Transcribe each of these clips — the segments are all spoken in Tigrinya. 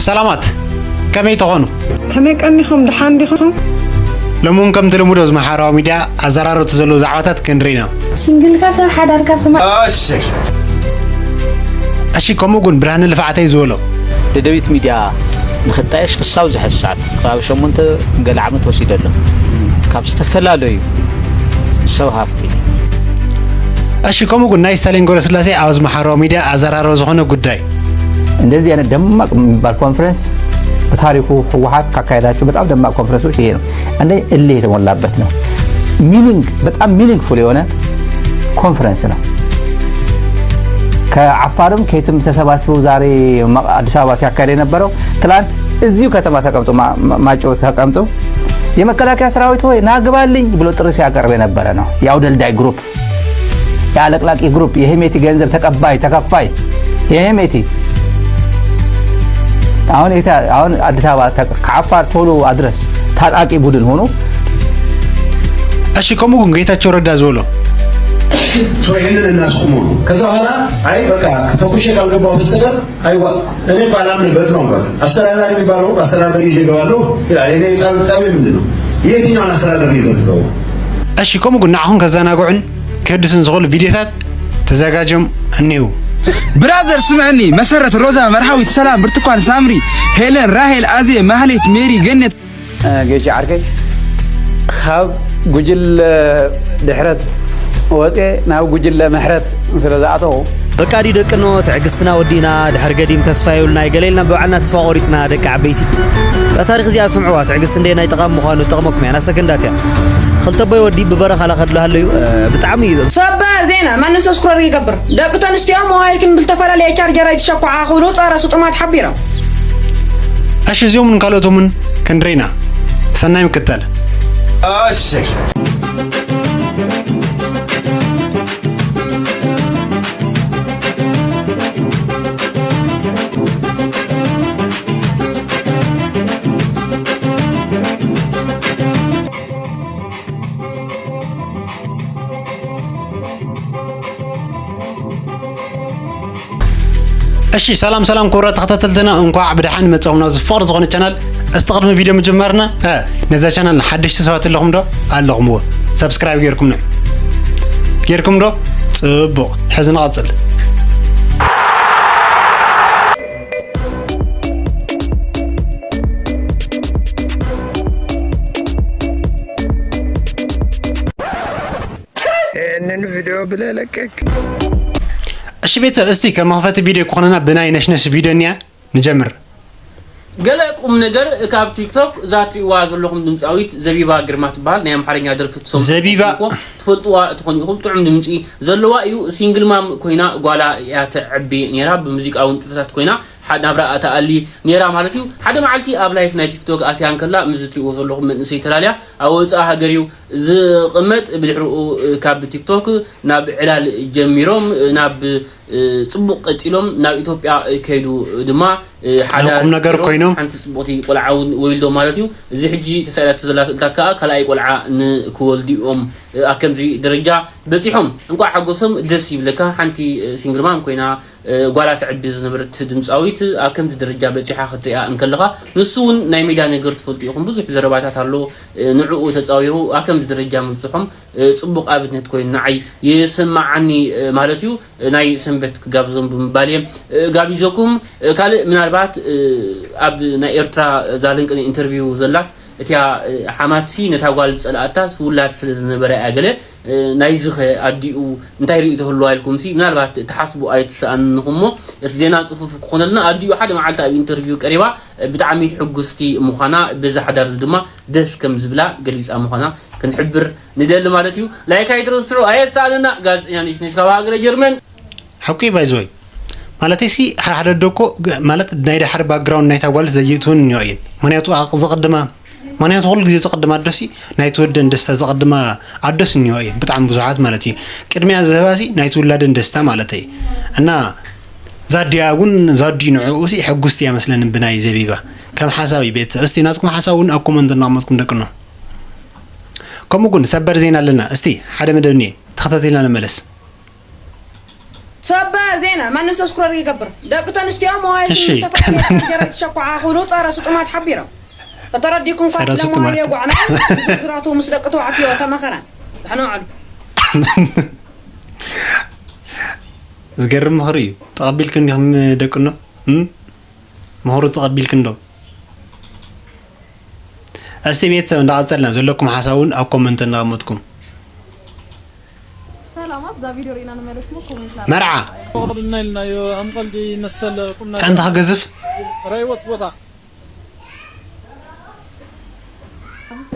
ሰላማት፣ ከመይ ትኾኑ? ከመይ ቀኒኹም? ደሓን ዲኹም? ሎሚ እውን ከምቲ ልሙድ ኣብዚ ማሕበራዊ ሚድያ ኣዘራረብቲ ዘለዉ ዛዕባታት ክንርኢ ኢና። ሲንግልካ ሰብ ሓዳርካ ስማዕ። እሺ። እሺ፣ ከምኡ ግን ብርሃነ ልፍዓተይ ዝበሎ። ደደቢት ሚድያ ንኽጣየሽ ክሳብ ዝሐዚ ሰዓት፣ ከባቢ ሸሞንተ ገለ ዓመት ወሲዱ ኣሎ። ካብ ዝተፈላለዩ ሰብ ሃፍቲ። እሺ፣ ከምኡ ግን ናይ ስታሊን ገብረስላሴ ኣብዚ ማሕበራዊ ሚድያ ኣዘራረቢ ዝኾነ ጉዳይ። እንደዚህ አይነት ደማቅ የሚባል ኮንፈረንስ በታሪኩ ህወሓት ካካሄዳቸው በጣም ደማቅ ኮንፈረንሶች ይሄ ነው። አንደኛ እልህ የተሞላበት ነው። ሚኒንግ፣ በጣም ሚኒንግፉል የሆነ ኮንፈረንስ ነው። ከአፋርም ከየትም ተሰባስበው ዛሬ ማ-፣ አዲስ አበባ ሲያካሄድ የነበረው ትላንት እዚሁ ከተማ ተቀምጦ ማ-፣ ማ-፣ ማይጨው ተቀምጦ «የመከላከያ ሰራዊት ሆይ ናግባልኝ» ብሎ ጥሪ ሲያቀርብ የነበረ ነው። የአውደልዳይ ግሩፕ፣ የአለቅላቂ ግሩፕ፣ የሄሜቲ ገንዘብ ተቀባይ ተከፋይ፣ የሄሜቲ አሁን የታ-፣ አሁን አዲስ አበባ ተ-፣ ከአፋር ቶሎ አድረስ ታጣቂ ቡድን ሆኖ። እሺ፣ ከምኡ ግን ጌታቸው ረዳ ዝበሎ። ሶ ይህንን እናስቁሙ ነው። ከዛ በኋላ አይ በቃ ተኩሼ ካልገባሁ በስተቀር አይዋ፣ እኔ እኮ አላምንበት ነው። በቃ አስተዳዳሪ የሚባለው አስተዳደር ይዤ እገባለሁ ይላል። እኔ ጠብ-፣ ጠቤ ምንድን ነው? የትኛውን አስተዳደር ነው ይዘው ትገቡ? እሺ፣ ከምኡ ግን ንዓኹም ከዘናግዑን ከድስን ዝኽእሉ ቪድዮታት ተዘጋጅዮም እኒው። ብራዘር ስምዕኒ፣ መሰረት፣ ሮዛ፣ መርሃዊት፣ ሰላም፣ ብርቱኳን፣ ሳምሪ፣ ሄለን፣ ራሄል፣ ኣዜ፣ ማህሌት፣ ሜሪ፣ ገነት፣ እ፣ ጌሻ ዓርከይ፣ ካብ ጉጅለ ድሕረት ወጼ ናብ ጉጅለ ምሕረት ስለ ዝኣተው። በቃ ድዩ ደቅኖ፣ ትዕግስትና ወዲእና፣ ድሕሪ ገዲም ተስፋ የብልና፣ ገለ ኢልና ብባዕልና ተስፋ ቆሪጽና፣ ደቂ ዓበይቲ። እዛ ታሪኽ እዚኣ ስምዕዋ፣ ትዕግስቲ እንደ ናይ ጠቓሚ ምዃኑ ትጠቕመኩም እያ፣ ናሰከንዳት እያ። ክልተ ኣቦይ ወዲ ብበረኻ ላኸድሉ ሃለዩ፣ እ፣ ብጣዕሚ እዩ። ሰበር ዜና፣ ማንም ሰብስክራይብ ይገብር። ደቂ ተንስትዮ ሞባይልክን ብልተፈላለየ ቻርጀር ኣይትሸኩዓ ክብሉ ጸረ ስጡማት ሓቢሮም። እሺ፣ እዚኦምን ካልኦቶምን ክንርኢና። ሰናይ ምክትታል። እሺ። እሺ፣ ሰላም ሰላም ክቡራት ተኸታተልትና፣ እንኳዕ ብደሓን መጻኹም ናብዚ ፍቕሪ ዝኾነ ቻናል። እስቲ ቅድሚ ቪድዮ ምጅማርና፣ እ፣ ነዛ ቻናል ሓደሽቲ ሰባት ኣለኹም ዶ? ኣለኹምዎ። ሰብስክራይብ ጌርኩም ን-፣ ጌርኩም ዶ? ጽቡቕ። ሕዚ ንቐጽል። ይህንን ቪድዮ ብለህ ለቀቅ። እሺ ቤተሰብ፣ እስቲ ከም መኽፈቲ ቪድዮ ክኾነና ብናይ ነሽነሽ ቪድዮ እኒያ ንጀምር። ገለ ቁም ነገር ካብ ቲክቶክ፣ እዛ ትሪእዋ ዘለኹም ድምፃዊት ዘቢባ ግርማ ትበሃል፣ ናይ ኣምሓርኛ ደርፊ ትሰምዑ ዘቢባ። ትፈልጥዋ ትኾኑ ኢኹም። ጥዑም ድምፂ ዘለዋ እዩ። ሲንግል ማም ኮይና ጓላ እያ ተዕቢ ነይራ። ብሙዚቃ እውን ጥፍታት ኮይና ሓ-፣ ናብራ ተኣሊ ነይራ ማለት እዩ። ሓደ መዓልቲ ኣብ ላይፍ ናይ ቲክቶክ ኣትያ እንከላ፣ ምስ እትሪእዎ ዘለኹም መንእሰይ ተላልያ ኣብ ወፃኢ ሃገር እዩ ዝቕመጥ። ብድሕሪኡ ካብ ቲክቶክ ናብ ዕላል ጀሚሮም ናብ፣ እ፣ ፅቡቕ ቀፂሎም ናብ ኢትዮጵያ ከይዱ ድማ፣ እ፣ ሓዳር ቁም ነገር ገይሮም ኮይኖም። ሓንቲ ፅቡቕቲ ቆልዓ እውን ወሊዶም ማለት እዩ። እዚ ሕጂ ተሳኢላቶ ዘላ ስእልታት ከዓ ካልኣይ ቆልዓ ንክወልዱ እዮም፣ እ፣ ኣብ ከምዚ ደረጃ በፂሖም። እንኳዕ ሓጎሶም ደስ ይብለካ። ሓንቲ፣ እ፣ ሲንግል ማም ኮይና፣ እ፣ ጓላ ተዕቢ ዝነበረት ድምፃዊት ኣብ ከምዚ ደረጃ በፂሓ ክትሪኣ እንከለኻ፣ ንሱ እውን ናይ ሜዳ ነገር ትፈልጡ ኢኹም። ብዙሕ ዘረባታት ኣሎ፣ እ፣ ንዕኡ ተፃዊሩ ኣብ ከምዚ ደረጃ ምብፅሖም፣ እ፣ ፅቡቕ ኣብነት ኮይኑ ንዓይ ይስማዓኒ፣ እ፣ ማለት እዩ። እ፣ ናይ ሰንበት ክጋብዞም ብምባል እየ፣ እ፣ ጋቢዘኩም። እ፣ ካልእ ምናልባት፣ እ፣ ኣብ ናይ ኤርትራ እዛ ልንቅን ኢንተርቪው ዘላስ እቲያ፣ እ፣ ሓማትሲ ነታ ጓል ዝጸልኣታ ስውላት ስለ ዝነበረ እያ ገለ፣ እ፣ ናይዚ ኸ ኣዲኡ እንታይ ርእይቶ ህልዋ ኢልኩምሲ ምናልባት ትሓስቡ ኣይትሰኣንኹም እሞ፣ እቲ ዜና ጽፉፍ ክኾነልና ኣዲኡ ሓደ መዓልቲ ኣብ ኢንተርቪው ቀሪባ፣ እ፣ ብጣዕሚ ሕጉስቲ ምዃና፣ በዚ ሓዳርዚ ድማ ደስ ከም ዝብላ ገሊጻ ምዃና ክንሕብር ንደሊ ማለት እዩ። ላይክ ኣይትረስዑ፣ ኣየሳእነና። ጋዜጠኛ ነሽነሽ ካብ ሃገረ ጀርመን። ሓቁ እዩ፣ ባይዘወይ። ማለተይ ሲ፣ ሓደ ሓደ ወዲ እኮ፣ ግ-፣ ማለት ናይ ደሓር ባክግራውንድ ናይታ ጓል ዘየእትወን እኒኦ እየን። ምኽንያቱ፣ ኣቕ-፣ ዘቐድማ፣ ምኽንያቱ፣ ኩሉ ግዜ ዘቐድማ ኣዶሲ፣ ናይቲ ወደን ደስታ ዘቐድማ ኣዶስ እኒኦ እየን። ብጣዕሚ ብዙሓት ማለት እዩ። ቅድሚያ ዝህባሲ፣ ናይቲ ውላደን ደስታ ማለተይ። እና፣ ዛዲያ እውን፣ ዛዲ ንዕኡ ሲ፣ ሕጉስቲ እያ መስለኒ ብናይ ዘቢባ። ከም ሓሳብ እዩ ቤተሰብ። እስቲ ናትኩም ሓሳብ እውን ኣብ ኮመንት እናቐመጥኩም ደቅኖ። ከምኡ ግን ሰበር ዜና ኣለና። እስቲ ሓደ መደብ እኒኤ፣ ተኸታቲልና ንመለስ። ሰበር ዜና፣ ማንም ሰብስክራይብ ይገብር። ደቂ ተንስትዮ ሞባይል እሺ። ተፈላልየ እንጀራ ትሸኩዓ ክብሉ ጸረ ስጡማት ሓቢሮም። ተተረዲኩም እኳ ጸረ ስለ ስጡማት። ሞባይል የጓዕና፣ ዝርዝራቱ ምስ ደቂ ተባዕትዮ ተመኸራ። ደሕና ዋዕሉ። ዝገርም ምኽሪ እዩ። ተቐቢልክን ዲኽም ደቅኖ? እም? ምኽሩ ተቐቢልክን ዶ? እስቲ ቤተሰብ እንዳቐጸልና ዘለኩም ሓሳብ እውን ኣብ ኮመንት እንዳቐመጥኩም። ሰላማት፣ እዛ ቪድዮ ርኢና ንመለስ እሞ ኮሜንት ላርግ። መርዓ። ቆቕልና ኢልናዮ፣ ኣም ቀልዲ መሰል ቁም ነገር። ኣንታ ክገዝፍ። ራይወት ቦታ።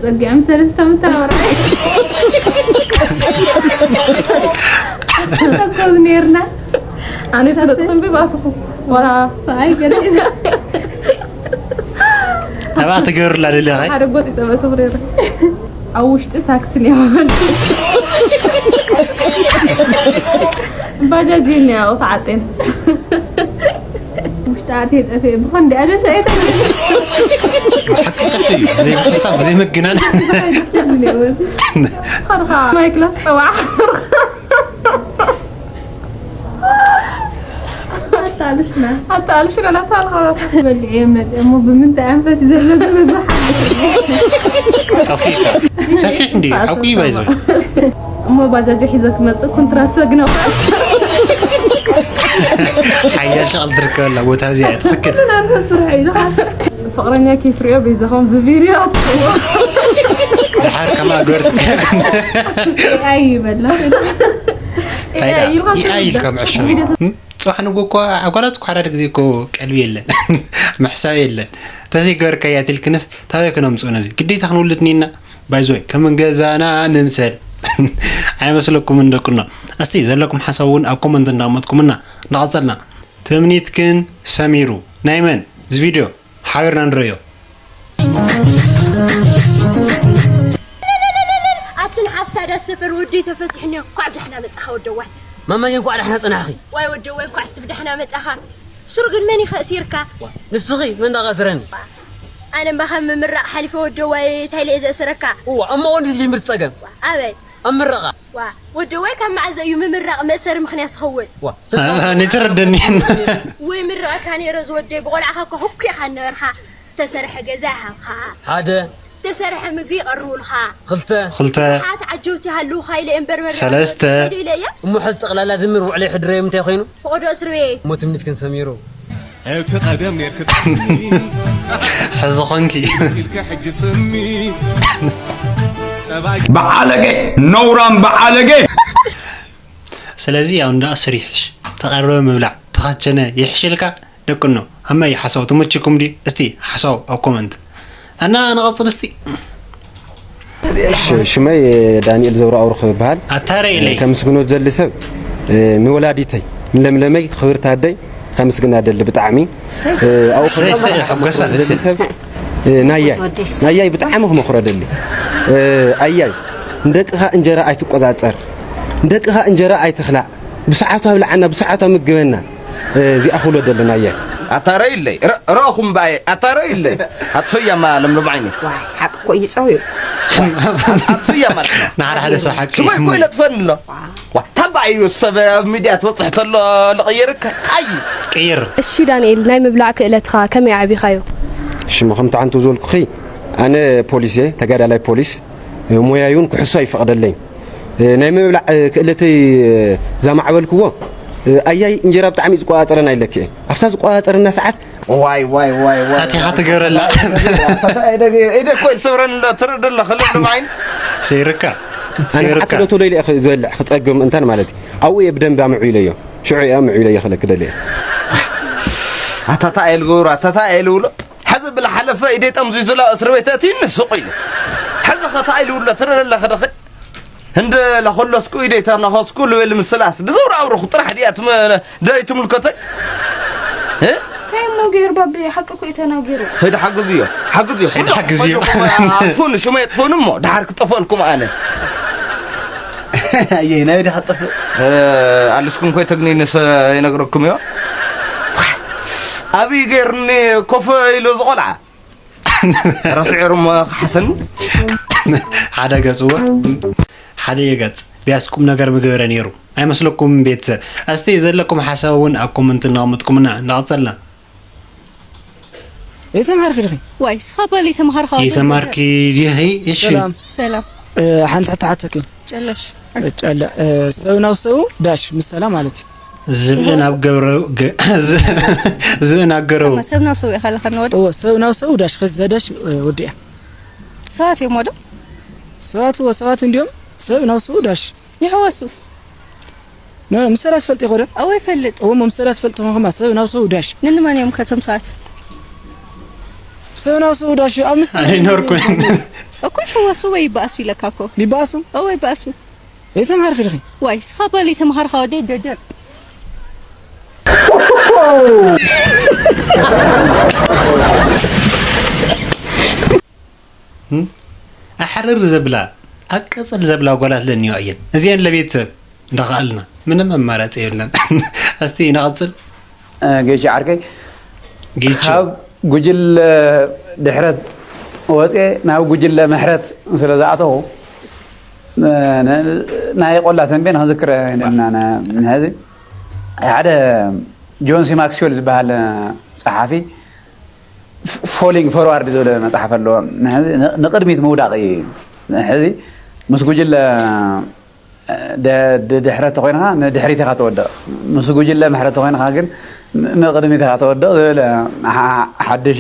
ጸጊዖም ሰለስተ ምታወራ። ተኮብ ነርና። ኣነ ተለጥኩም ብባትኹ። ወላ ሰዓይ ገለ። ኣብኣ ትገብርላ ደሊኻ? ሓደ ጎጥ ይጠበሱ ክሬር። ኣብ ውሽጢ ታክሲ ነይሩ። ባጃጅ እኒኣ ተዓፅየን። ውሽጢ ኣትየ ጠፍኤ። ብኸንዲ ኣለ ሸይጠ። ሓቂ ጠፍእ እዩ። ብዘይ ምሕሳብ፣ ብዘይ ምግናን። ኸድኻ ማይክላት ፀዋዕ። ኣታልሽና። ኣታልሽና ናታ ኣልኸላት። በልዕዮ መጽ እሞ ብምንታይ ኣንፈት ዘሎ ዝምግቢ ሓንቲ። ከፊልካ። ሰፊሕ እንዲ፣ ሓቁ እዩ ባይዘ። እሞ ባጃጅ ሒዘ ክመጽእ ኮንትራት ተግነው። ሓያል ሸቕል ትርከበላ ቦታ እዚኣ እያ፣ ትኽክል። ኩሉ ናንተ ስራሕ እዩ። ፍቕረኛ ከይትሪኦ በይዛኹም ዝቪድዮ ኣትፍዎ። ድሓር ከማኣ ግበርት። ኤኣይ ይበላ። እንታይ ደኣ? ኢልካ ኤኣይ ኢልካ ምዕሻው እዩ። ቪድዮ እም? ጽባሕ ንግሆ እኮ ኣጓላት እኮ ሓዳድ ግዜ እኮ ቀልቢ የለን። ምሕሳብ የለን። ተዘይገበርካያ ትልክንስ ታበይ ክነምጽኦ ነዚ? ግዴታ ክንውልድ ኒና? ባይዞይ፣ ከም ገዛና ንምሰል። ኣይመስለኩምን ደቅኖ? እስቲ ዘለኩም ሓሳብ እውን ኣብ ኮመንት እንዳቐመጥኩምና እንዳቐጸልና። ትምኒትክን ሰሚሩ። ናይ መን? እዚ ቪድዮ ሓቢርና ንርእዮ። ኣትን ሓሳዳ ሰፈር ወደይ ተፈቲሕኒ። እንኳዕ ብደሕና መጻኻ ወደዋይ። ማማየ እንኳዕ ደሕና ጸናሕኺ። ዋይ ወደዋይ እንኳዕ እስቲ ብደሕና መጻኻ። ሱር ግን መን ይኸእሲርካ? ንስኺ መን ዳቐስረኒ? ኣነ እምባ ካብ ምምራቕ ሓሊፈ ወደዋይ እንታይ ኢለ እየ ዘእስረካ? እዋ እሞ ወንድ ልጅ ምርት ጸገም። ኣበይ? ኣብ ምረቓ። ዋ ወደዋይ ካብ መዓዘ እዩ ምምራቕ መእሰሪ ምኽንያት ዝኸውን? ዋ ተሳኺ። ኣነ ተረደኒ። ወይ ምርቓካ ነይረ ዝወደይ ብቖልዓኻ እኮ ህኩ ኢኻ ነበርካ። ዝተሰርሐ ገዛ ይሃብኻ። ሓደ። ዝተሰርሐ ምግቢ ይቐርቡልኻ። ክልተ። ክልተ። ብዙሓት ዓጀውቲ ይሃልዉኻ ኢለ እየ እምበር መርቓ ሰለስተ። ትወስዱ ኢለ እየ። እሞ ሕዚ ጠቕላላ ድምር ውዕለይ ሕድረዮም እንታይ ኮይኑ? ፈቐዶ እስር ቤት። እሞ ትምኒትክን ሰሚሩ። እቲ ቀደም ኔርኪ ጠስሚ። ሕዚ ኾንኪ። ኢልኪ ሕጂ ስሚ። ጸባይ። በዓለገ፣ ነውራም በዓለገ። ስለዚ ያው እንዳ እስር ይሕሽ። ተቐረበ ምብላዕ፣ ተኸቸነ ይሕሽልካ። ደቅኖ፣ ከመይ ሓሳብ ተመችኩም ድዩ? እስቲ ሓሳብ ኣብ ኮመንት። እና ንቐጽል እስቲ። ሽ-፣ ሽመይ ዳንኤል ዘውራ ኣውርኽ ይበሃል። ኣታ ርኢለይ። ከምስግኖ ዝደሊ ሰብ፣ እ፣ ንወላዲተይ፣ ንለምለመይ፣ ክብርቲ ኣደይ፣ ከምስግና ደሊ ብጣዕሚ። እ፣ ኣብኡ ሰይ፣ ሰይ፣ ከምስግኖ ሓጎሳ፣ ዝደሊ ሰብ፣ እ፣ ናያይ፣ ናያይ ብጣዕሚ ክመኽሮ ደሊ። እ፣ ኣያይ፣ ንደቅኻ እንጀራ ኣይትቆጻጸር፣ ንደቅኻ እንጀራ ኣይትኽላእ፣ ብሰዓቱ ኣብልዓና፣ ብሰዓቱ ኣምግበና። እ፣ እዚኣ ክብሎ ደለና እየ። ኣታ ረኢለይ፣ ረ-፣ ረእኹም ባየ፣ ኣታ ረኢለይ። ኣጥፍያማ ለምለም ዓይኒ። ዋይ፣ ሓቂ እኮ እዩ ጸው እዩ። ኣጥፍያ ማለት ነው። ንሓደ ሓደ ሰብ ሓቂ ሽመይ እኮ ይሕሙ። ኢለ ትፈኒ ኣሎ። ዋ፣ ታባ እዩ ሰብ ኣብ ሚድያ ትወጽሕ ተሎ ልቕይርካ። ኣይ። ቅይር። እሺ ዳንኤል፣ ናይ ምብላዕ ክእለትኻ ከመይ ኣዕቢኻዮ? ሽሙ ከምቲ ሓንቲ ዝበልኩኺ፣ ኣነ ፖሊስ እየ፣ ተጋዳላይ ፖሊስ። ሞያይ እውን ክሕሶ ኣይፈቕደለይን። እ፣ ናይ ምብላዕ፣ እ፣ ክእለተይ፣ እ፣ ዛማዕበልክዎ፣ እ፣ ኣያይ እንጀራ ብጣዕሚ እዩ ዝቆጻጸረና ኢለኪ እየ። ኣብታ ዝቆጻጸረና ሰዓት ዋይ፣ ዋይ፣ ዋይ፣ ዋይ፣ ኣቲኻ ዋይ። ትገብረላ። ኣታ፣ ኣታ፣ ኢደ፣ ኢደ እኮ ይስብረኒ ኣሎ፣ ትርኢ ደሎ፣ ክልል ማይን። ሰይርካ። ኣነ ሰይርካ። ሓቂ ዶ ቶሎ ኢለ እየ ዝበልዕ፣ ክጸግም እንታን ማለት እዩ። ኣብኡ እየ ብደንብ ኣምዕቢለዮ። ሽዑ እየ ኣምዕቢለዮ ክለኪ ደልየ። ኣታ፣ ኣታ፣ እየ ልገብሮ፣ ኣታ፣ ኣታ፣ እየ ልብሎ። ሕዚ ብዝሓለፈ ኢደይ ጠምዚዙላ እስር ቤት ኣእትዩኒ ሱቕ ኢሉ። ሕዚ ኸ እንታይ ኢሉ ኣሎ ትርኢ ኣለኺ ዶ? እንደ ለኸለስኩ ኢደይ ተነኸስኩ ልብል ምስላስ ድዘውር ኣውርኹ ጥራሕ ድያ ትም-፣ ደ ትምልከተይ? እ? እንታይ እሞ ገይሩ ባቢ? ሓቂ እኮ እዩ ተናጊሩ። ኸይዱ ሓግዝዮ፣ ሓግዝዮ። ኸይዱ ሓግዝዮ። ኣጥፉኒ፣ ሽመይ ኣጥፉኒ እሞ ደሓር ክጠፍአልኩም ኣነ። ኣየይ፣ ናይ ወዲኻ ትጠፍእ? እ፣ ኣለስኩም ኮይ ተግኒንስ ይነግረኩም እዮ። ኣብይ ገይርኒ ኮፍ ኢሉ ዝቖልዓ። ረስዑ ርሞ ክሓሰኒ። ሓደ ገጽ እወ፣ ሓደ የገጽ። ቢያስ ቁም ነገር ምገበረ ነይሩ ኣይመስለኩም ቤተሰብ? እስቲ ዘለኩም ሓሳብ እውን ኣብ ኮመንት እናቕመጥኩምና እንዳቐጸልና። የተማርክ ድኺ? ዋይ ስኻ ባል የተማርካ ወዲ የተማርኪ ዲኺ? እሺ። ሰላም። ሰላም እ፣ ሓንቲ ሕቶ ሓተኪ። ጨለሽ እ፣ ጨለ እ፣ ሰብ ናብ ሰቡ ዳሽ ምሰላ ማለት እዩ። ዝብኢ ናብ ገብረ ገ- ዝ- ዝብኢ ናብ ገረቡ ሰብ ናብ ሰው ኢኻ ለካ ንወደ እዎ ሰብ ናብ ሰቡ ዳሽ ከዚ ዘዳሽ እ፣ ወዲያ ሰባት እዮም ወዶ ሰባት እዎ ሰባት እንዲዮም ሰብ ናብ ሰቡ ዳሽ ይሕወሱ ነ ምሰላ ትፈልጥ ይኸደ ኣወ ይፈልጥ እሞ ምሰላ ትፈልጥ ኾንኹማ ሰብ ናብ ሰቡ ዳሽ ንንመን እዮም ከቶም ሰባት ሰብ ናብ ሰቡ ዳሽ ኣብ ምሰላ ኣይኖርኩን። እኮ ይሕወሱ ወይ ይበኣሱ ኢለካ እኮ ሊባሱ ኣወ ይበኣሱ የተማርክ ድኺ? ዋይ ስኻ ባል የተማሃርካ ወደ ደደብ ኣሕርር ዘብላ ኣቀጽል ዘብላ ጓላት ለኒዋ እየን እዚአን ለቤተሰብ እንዳኸኣልና ምንም ኣማራፂ የብለን። እስቲ ንቐጽል። ጌች ዓርከይ ጌች ካብ ጉጅለ ድሕረት ወፅኤ ናብ ጉጅለ ምሕረት ስለ ዝኣተኹ ናይ ቆላ ተንቤን ክዝክረ ንሕዚ ሓደ ጆን ሲ ማክስዌል ዝበሃል ፀሓፊ ፎሊንግ ፎርዋርድ ዝብለ መፅሓፍ ኣለዎ። ንቅድሚት ምውዳቕ እዩ። ሕዚ ምስ ጉጅለ ድሕረት ተኮይንካ ንድሕሪት ኢካ ተወድቕ፣ ምስ ጉጅለ ምሕረት ተኮይንካ ግን ንቅድሚት ኢካ ተወድቕ ዝብል ሓድሽ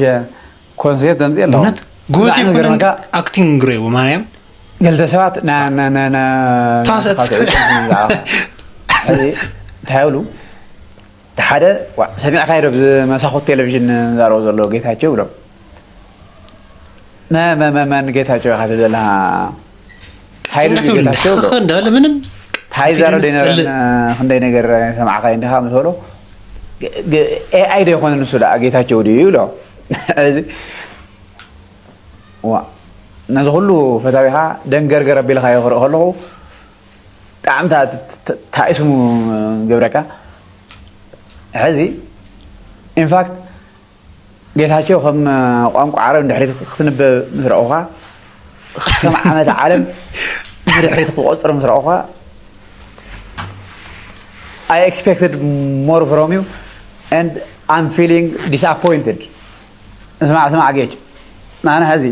ኮንሴፕት ዘምፅእ ኣለዎ። እውነት ጎበዝ ኣይኮነን። ኣክቲንግ ግሬ ማርያም ክልተ ሰባት ታሰት እንታይ ይብሉ? ሓደ ሰሚዕካ ዶ ብዚ መሳኹት ቴሌቪዥን ዘረቡ ዘሎ ጌታቸው ብሎም መመመመን ጌታቸው ኢኻ ትብል ዘለኻ ሓይሉ ድዩ ጌታቸው ብሎ እንዳበለ ምንም ታይ ዛረብ ደይነበረን ክንደይ ነገር ሰማዕካ እንዲኻ ምስ በሎ ኤኣይ ዶ ይኾነ ንሱ ደኣ ጌታቸው ድዩ ይብሎ። እዚ ዋ ነዚ ኩሉ ፈታዊኻ ደንገርገር ኣቢልካዮ ክርኢ ከለኹ ብጣዕሚ ታእስሙ ገብረካ። ሕዚ ኢንፋክት ጌታቸው ከም ቋንቋ ዓረብ ንድሕሪት ክትንበብ ምስ ረእኹኻ፣ ከም ዓመተ ዓለም ንድሕሪት ክትቆጽር ምስ ረእኹኻ፣ I expected more from you and I'm feeling disappointed። ስማዕ ስማዕ ጌች፣ ንዓና ሕዚ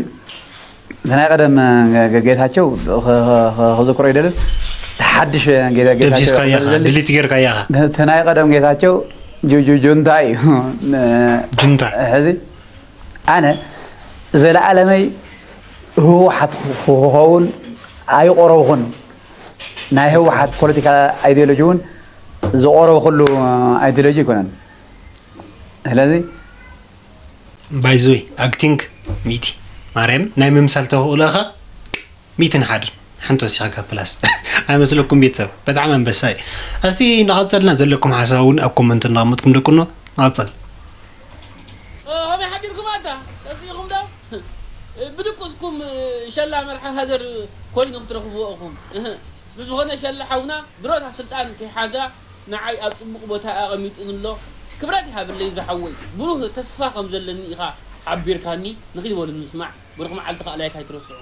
እቲ ናይ ቀደም ጌታቸው ክዝክሮ ይደልን ሓድሽ ጌታቸው ድሊት ጌርካ ኢኻ። እቲ ናይ ቀደም ጌታቸው ጁንታ እዩ። ጁንታ ሕዚ ኣነ ዘለኣለመይ ህወሓት ክኸውን ኣይቆረብኹን። ናይ ህወሓት ፖለቲካ ኣይዲዮሎጂ እውን ዝቆረብኩሉ ኣይዲዮሎጂ ኣይኮነን። ስለዚ ባይዘወይ ኣክቲንግ ሚእቲ ማርያም ናይ ምምሳል ተኽእሎኻ ሚእትን ሓደን ሓንቲ ወሲኻ ካብ ፕላስ ኣይመስለኩም ቤተሰብ በጣዕሚ ኣንበሳ እዩ። እስቲ እናቐፀልና ዘለኩም ሓሳብ እውን ኣብ ኮመንት እናቐመጥኩም ደቅኖ ንቐፀል። ከመይ ሓዲርኩም ኣታ ጠፊእኹም ዶ ብድቁስኩም ሸላ መርሓ ሃገር ኮይኑ ክትረኽብዎ ኢኹም። ብዝኾነ ሸላ ሓውና ድሮታ ስልጣን ከይሓዛ ንዓይ ኣብ ጽቡቕ ቦታ ኣቐሚጡኒ ኣሎ። ክብረት ይሃበለይ ዝሓወይ። ብሩህ ተስፋ ከም ዘለኒ ኢኻ ሓቢርካኒ። ንኺድ በሉ ንምስማዕ። ብሩኽ መዓልቲ ከኣ ላይክ ኣይትረስዑ።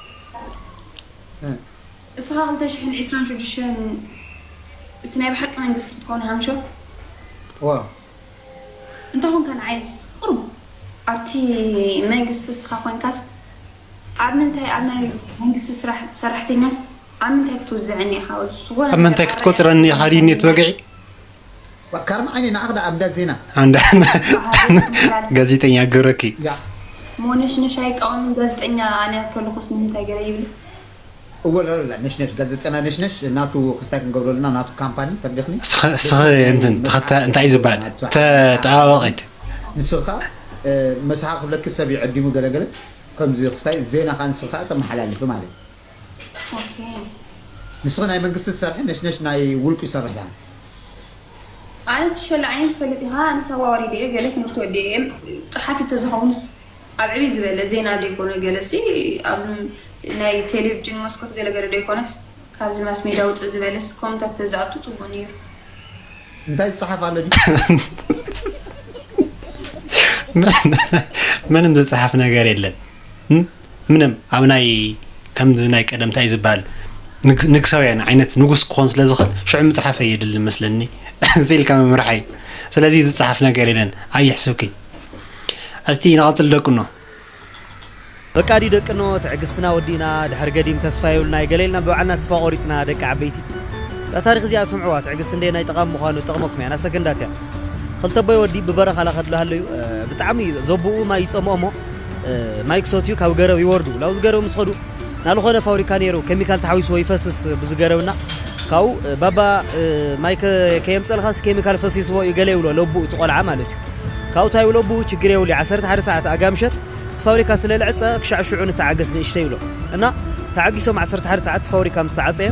እስኻ ክልተ ሽሕን ዕስራን ሽዱሽተን እቲ ናይ ብሓቂ መንግስቲ ክትኮን ሃምሾ? ዋው እንተ ኾንካ ንዓይስ ቁሩብ ኣብቲ መንግስቲ እስኻ ኮንካስ ኣብ ምንታይ ኣብ ናይ መንግስቲ ስራሕ ሰራሕተኛስ ኣብ ምንታይ ክትውዝዐኒ ኢኻ? ዝኾነ ኣብ ምንታይ ክትቆፅረኒ ኢኻ ድዩ ነቲ ወግዒ? ካርማ ዓይኒ ንዓኽ ደኣ ኣብ እንዳ ዜና ኣንዳ ጋዜጠኛ ገብረኪ ያ ሞነሽነሽ ኣይቃወምን ጋዜጠኛ ኣነ ከለኹስ ንምንታይ ገለ ይብል? እወ ላላ ነሽነሽ ጋዜጠና ነሽነሽ ናቱ ክስታይ ክንገብረሉና ናቱ ካምፓኒ ፈርዲኽኒ እስኸ እንትን እንታይ እዩ ዝበሃል ተጠባባቂት ንስኻ መስሓ ክብለኪ ሰብ ይዕዲሙ ገለገለ ከምዚ ክስታይ ዜና ከዓ ንስኻ ተመሓላልፊ ማለት እዩ ኦኬ ንስኺ ናይ መንግስቲ ትሰርሒ ነሽነሽ ናይ ውልቁ ይሰርሕ ዳን ኣነ ዝሸለ ዓይነት ትፈልጥ ኢኻ ኣነ ሰዋዋሪ ድየ ገለ ትምህርቲ ወዲየ እየ ጸሓፊ ተዝኸውንስ ኣብ ዕብይ ዝበለ ዜና ደይኮነ ገለሲ ኣብዚ ናይ ቴሌቪዥን መስኮት ገለገለ ደይኮነስ ካብዚ ማስ ሜዳ ውፅእ ዝበለስ ኮመንታት ተዝኣቱ ፅቡቅ ነይሩ እንታይ ዝፀሓፍ ኣሎ ድዩ ምንም ዝፀሓፍ ነገር የለን ምንም ኣብ ናይ ከምዚ ናይ ቀደም እንታይ ዝበሃል ንግስ- ንግሳውያን ዓይነት ንጉስ ክኾን ስለ ዝኽእል ሽዑ ምፅሓፍ የድሊ መስለኒ። እዚ ኢልካ ምምራሕ እዩ። ስለዚ ዝፀሓፍ ነገር የለን፣ ኣይሕስብኪ። እስቲ ንቐፅል ደቅኖ። በቃ ድዩ ደቅኖ፣ ትዕግስትና ወዲእና፣ ድሕር ገዲም ተስፋ የብልና፣ ገለ ኢልና ብባዕልና ተስፋ ቆሪፅና ደቂ ዓበይቲ። እዛ ታሪኽ እዚኣ ስምዕዋ፣ ትዕግስቲ እንደየናይ ጠቓሚ ምዃኑ ጠቕመኩም እያ፣ ናሰገንዳት እያ። ክልተ ኣቦይ ወዲ ብበረኻ ላኸድሉ ሃለዩ፣ እ፣ ብጣዕሚ ዘቦኡ ማይ ይጸምኦ እሞ፣ እ፣ ማይ ክሰትዩ ካብ ገረብ ይወርዱ። ላብዚ ገረብ ምስ ኸዱ፣ ናልኾነ ፋብሪካ ነይሩ፣ ኬሚካል ተሓዊስዎ ይፈስስ ብዚ ገረብና። ካብኡ፣ እ፣ "ባባ፣ እ፣ ማይ ከ-፣ ከየምጸልኻስ ኬሚካል ፈሲስዎ እዩ" ገለ ይብሎ ለቦኡ፣ እቲ ቆልዓ ማለት እዩ። ካብኡ እንታይ ይብሎ ኣቦኡ፣ "ችግር የብሉ፣ ዓሰርተ ሓደ ሰዓት ኣጋ ምሸት እቲ ፋብሪካ ስለ ልዕጸ፣ ክሻዕ ሽዑ ንተዓገስ ንእሽተይ" ይብሎ። እና ተዓጊሶም ዓሰርተ ሓደ ሰዓት እቲ ፋብሪካ ምስ ተዓጸየ፣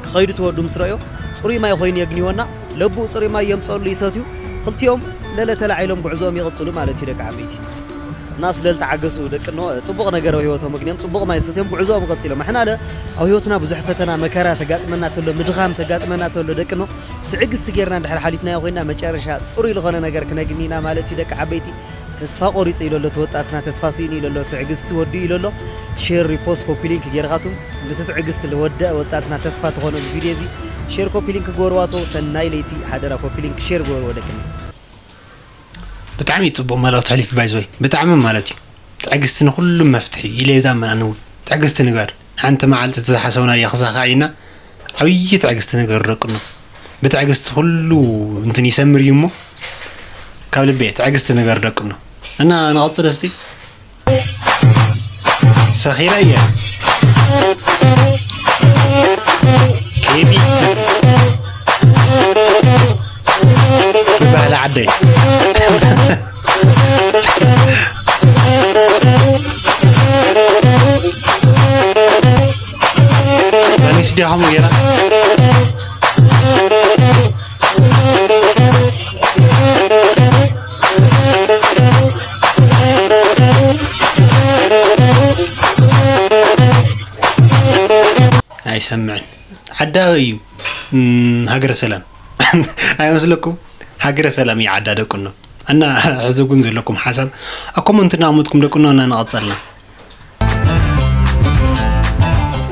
ክኸይዱ ተወዱ ምስ ረእዮ፣ ጽሩይ ማይ ኮይኑ የግንይዎ እና ለቦኡ ጽሩይ ማይ የምጸሉ ይሰትዩ። ክልቲኦም ለለ ተላዒሎም ጉዕዞኦም ይቕጽሉ ማለት እዩ ደቂ ዓበይቲ። እና ስለ ልተዓገሱ ደቅኖ ጽቡቕ ነገር ኣብ ህይወቶም ኣግንዮም ጽቡቕ ማይ ሰትዮም ጉዕዞኦም ቀጺሎም። ኣሕና ለ ኣብ ህይወትና ብዙሕ ፈተና መከራ ተጋጥመና ተሎ፣ ምድኻም ተጋጥመና ተሎ ደቅኖ ትዕግስቲ ጌርና እንድሕር ሓሊፍናዮ ኮይና መጨረሻ ጽሩይ ዝኾነ ነገር ክነግኒ ኢና ማለት እዩ ደቂ ዓበይቲ። ተስፋ ቆሪጹ እዩ ለሎ እቲ ወጣትና፣ ተስፋ ስኢኑ እዩ ለሎ፣ ትዕግስቲ ወዲኡ እዩ ለሎ። ሼር፣ ሪፖስት፣ ኮፒ ሊንክ ጌርካቱም ነቲ ትዕግስቲ ዝወደአ ወጣትና ተስፋ ትኾኖ እዚ ቪድዮ እዚ ሼር፣ ኮፒ ሊንክ ግበርዋቶ። ሰናይ ለይቲ ሓደራ፣ ኮፒ ሊንክ ሼር ግበርዎ ደቅኒ። ብጣዕሚ እዩ ጽቡቕ መልእኽቲ ሕሊፉ ባይዘወይ፣ ብጣዕሚ ማለት እዩ። ትዕግስቲ ንኹሉ መፍትሒ እዩ ኢለ እየ ዝኣምን ኣነ እውን። ትዕግስቲ ንግበር። ሓንቲ መዓልቲ እቲ ዝሓሰብናዮ ክሳኻዕ ኢና። ዓብዪ ትዕግስቲ ንገሩ ደቅኖ። ብትዕግስቲ ኩሉ እንትን ይሰምር እዩ እሞ፣ ካብ ልቤ ትዕግስቲ ንገሩ ደቅኖ። እና ንቐጽል እስቲ። ሰኺረ እየ። ኬቢ። ባህሊ ዓደይ። እዛ ሚስ ድያ ከምኡ ገይራ? ኣይሰምዕን። ዓዳ ኣበይ እዩ? እም፣ ሃገረ ሰላም። ኣይመስለኩም? ሃገረ ሰላም እዩ ዓዳ ደቅኖ። እና ሕዚ እውን ዘለኩም ሓሳብ ኣብ ኮመንት እናቕመጥኩም ደቅኖ እና ንቐጸልና።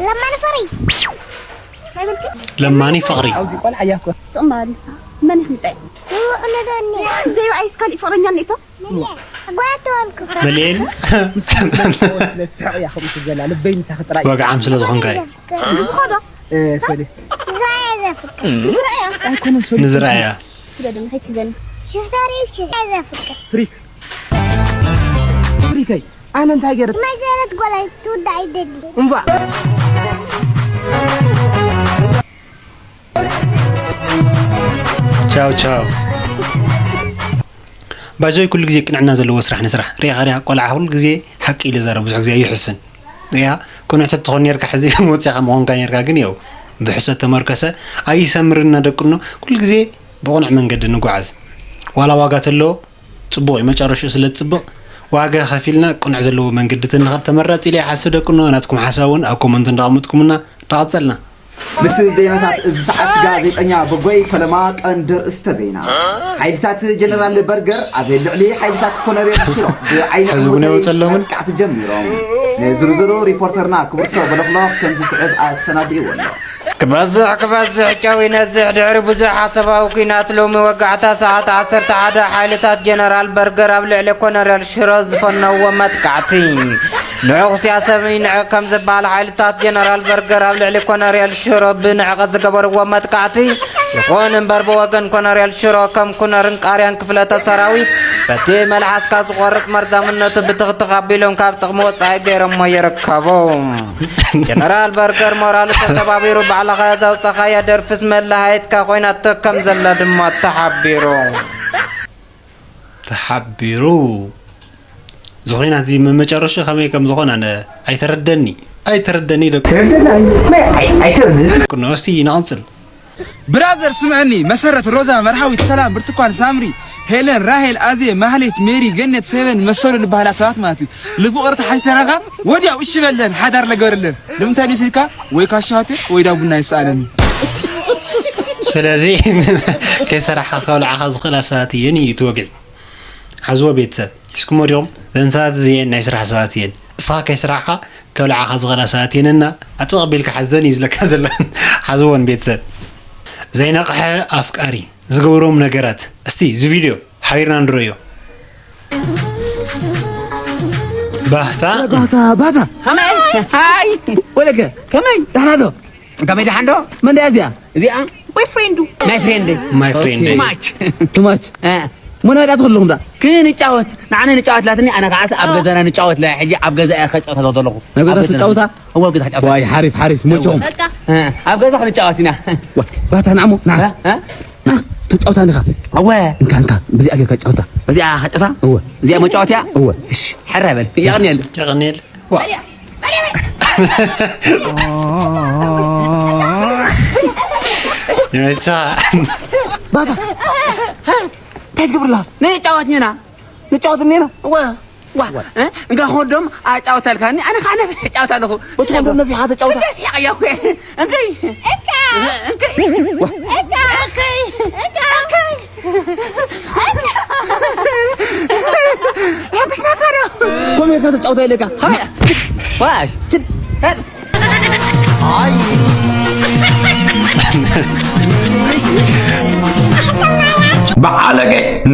ለማኒ ፍቕሪ። ለማኒ ፍቕሪ። ኣብዚ ቆልዓ እያ እኮ። ስቕ በል ንስኻ። መን ኢኻ ምንታይ? ንውዕ ነደኒ። ብዘይ ብኣይስ ካሊእ ፍቕረኛ እኒኤቶ? ጓል ተወልኩ። መሌን። ምስ ስለ ዝስሕቕ እያ ከምኡ ትብል ዘላ። ልበይ ምሳኺ ጥራይ። ወግዓም ስለ ዝኾንካ እዩ። ንዝኾዶ? እ፣ ሶሊ። ንዝረኣያ ዘፍቅር። ንዝረኣያ። ኣይኮነን ሶሊ። ንዝረኣያ። ስለ ደም ከይትሕዘኒ። ሽፍታሪ ሽፍታ ዘፍቅር። ፍሪክ። ፍሪከይ። ኣነ እንታይ ገይረ? መሰረት ጓል ኣይትውዳእ ኣይደሊ። እምባ። ቻው ቻው። ባይዘወይ ኩሉ ግዜ ቅንዕና ዘለዎ ስራሕ ንስራሕ። ሪኢኻ ዲኻ ቆልዓ ኩሉ ግዜ ሓቂ ኢሉ ይዛረብ፣ ብዙሕ ግዜ ኣይሕስን። ሪኢኻ ቅኑዕ ተትኾን ኔርካ ሕዚ ወፂኻ ምኾንካ ኔርካ፣ ግን ያው ብሕሰት ተመርከሰ ኣይሰምርና ደቅኖ። ኩሉ ግዜ ብቕኑዕ መንገዲ ንጓዓዝ። ዋላ ዋጋ ተለዎ ጽቡቕ እዩ፣ መጨረሽኡ ስለ ዝጽብቕ ዋጋ ከፊልና ቅኑዕ ዘለዎ መንገዲ ተንኸድ ተመራጺ ኢለ ይሓስብ ደቅኖ። ናትኩም ሓሳብ እውን ኣብ ኮመንት እንዳቐመጥኩምና እንዳቐጸልና። ምስ ዜናታት እዚ ሰዓት ጋዜጠኛ በጎይ ፈለማ። ቀንዲ ርእስተ ዜና። ሓይልታት ጀነራል በርገር ኣብ ልዕሊ ሓይልታት ኮነሬል ሽሮ ብዓይኒ ሕዚ እውን ዕንወተይ ኣይወጸሎምን? መጥቃዕቲ ጀሚሮም። ንዝርዝሩ ሪፖርተርና ክብርቶ በለኽሎኽ ከምዚ ስዕብ ኣሰናዲእዎ ኣሎ። ክበዝሕ ክበዝሕ ጨው ይነዝሕ። ድሕሪ ብዙሕ ሓሳባዊ ኲናት ሎሚ ወጋሕታ ሰዓት ዓሰርተ ሓደ ሓይልታት ጀነራል በርገር ኣብ ልዕሊ ኮነሬል ሽሮ ዝፈነዎ መጥቃዕቲ። ንዑቕ ስያ ሰብ ይንዕቕ ከም ዝበሃል ሓይልታት ጀነራል በርገር ኣብ ልዕሊ ኮነሬል ሽሮ ብንዕቐት ዝገበርዎ መጥቃዕቲ ይኹን እምበር ብወገን ኮነሬል ሽሮ ከም ኩነርን ቃርያን ክፍለተ ሰራዊት በቲ መልሓስካ ዝቖርጽ መርዛምነቱ ብትኽትኽ ኣቢሎም ካብ ጥቕሚ ወጻኢ ገይሮሞ ይርከቡ። ጀነራል በርገር ሞራሉ ተሰባቢሩ ባዕልኻ ዘውጻኻያ ደርፍስ መለሃየትካ ኮይናቶ ከም ዘላ ድማ ተሓቢሩ። ተሓቢሩ። እዚ ኹናት እዚ መመጨረሽኡ ከመይ ከም ዝኾነ ኣነ ኣይተረደኒ። ኣይተረደኒ ደቂ ተረደናይ? ናይ ኣይ-፣ ኣይተረደን። ደቂ ነው። እስቲ ንቐጽል። ብራዘር ስምዐኒ፣ መሰረት፣ ሮዛ፣ መርሃዊት፣ ሰላም፣ ብርቱኳን፣ ሳምሪ፣ ሄለን፣ ራሄል፣ ኣዜ፣ ማህሌት፣ ሜሪ፣ ገነት፣ ፌቨን መሰሉ ዝበሃላ ሰባት ማለት እዩ። ልፍቕሪ ተሓቲተናኻ ወዲያው እሺ በለን፣ ሓዳር ለገበርለን። ንምንታይ ንስልካ ወይ ካሻ ሆቴል ወይ ዳ ቡና ይሰኣለኒ። ስለዚ ከይሰራሕካ ከብልዓኻ ዝኽእላ ሰባት እየን እዩ እቲ ወግዒ። ሓዝዎ ቤተሰብ፣ ሒዝኩሞ ዲኹም? እዘን ሰባት እዚኤን ናይ ስራሕ ሰባት እየን። እስኻ ከይሰራሕካ ተብልዓኻ ዝኽእላ ሰባት የነና። ኣጥብቕ ኣቢልካ ሓዘን እዩ ዝለካ ዘሎ። ሓዝዎን ቤተሰብ። ዘይነቕሐ ኣፍቃሪ ዝገብሮም ነገራት። እስቲ እዚ ቪድዮ ሓቢርና ንረዮ። ባህታ። ባታ፣ ባታ። ከመይ? ሃይ። ወለገ። ከመይ? ደህና ዶ? ከመይ ደሓን ዶ? መን ደኣ እዚኣ? እዚኣ? ቦይፍሬንዱ። ናይ ፍሬንድ። ማይ ፍሬንድ። ኦኬ። ቱ ማች። ቱ ማች። እ። መን ወዳ ትኸለኹም ዳ? ክንጫወት። ንዓነ ንጫወት ላትኒ፣ ኣነ ከዓስ ኣብ ኦ። ገዛና ንጫወት ላ፣ ሕጂ ኣብ ገዛ እየ ከጫወት ዘለኹ። ናይ ገዛ ኣብ ገዛና። ትጫወታ? እወ፣ ኣብ ገዛ ክጫወት። ዋይ፣ ሓሪፍ፣ ሓሪፍ፣ መቸኹም። በቃ። እ፣ ኣብ ገዛ ክንጫወት ኢና። ዋ፣ ባታ፣ ንዓሞ፣ ንዓ። እ? እ? ንዓ፣ ትጫወታ እንዲኻ። እወ። እንካ፣ እንካ፣ በዚኣ ጌርካ ጫወታ። በዚኣ ከጫወታ? እወ። እዚኣ መጫወትያ? እወ። እሺ፣ ሕራይ በል። የቐንየል። የቐንየል። ዋ። ይመቻ። ባታ፣ እንታይ ትገብር ኣለኻ? ንጫወት ኔና። ንጫወት ኔና? እወ። ዋ፣ እ? እንካ ክወዶም ኣጫውተልካኒ፣ ኣነ ከዓ ነፊሕ እጫወት ኣለኹ። እቲ ወዶም ነፊሕ ተጫውታ። ደስ ያቕ ያኹ። እንከይ። እካ። እንከይ። ዋ። እካ። እንከይ። እካ። እንከይ። እካ። ሕጉስና እኮ ነው። ኮሜካ ተጫውታ ኢለካ። ኸመይ? ዋይ። ችድ። በዓለገ፣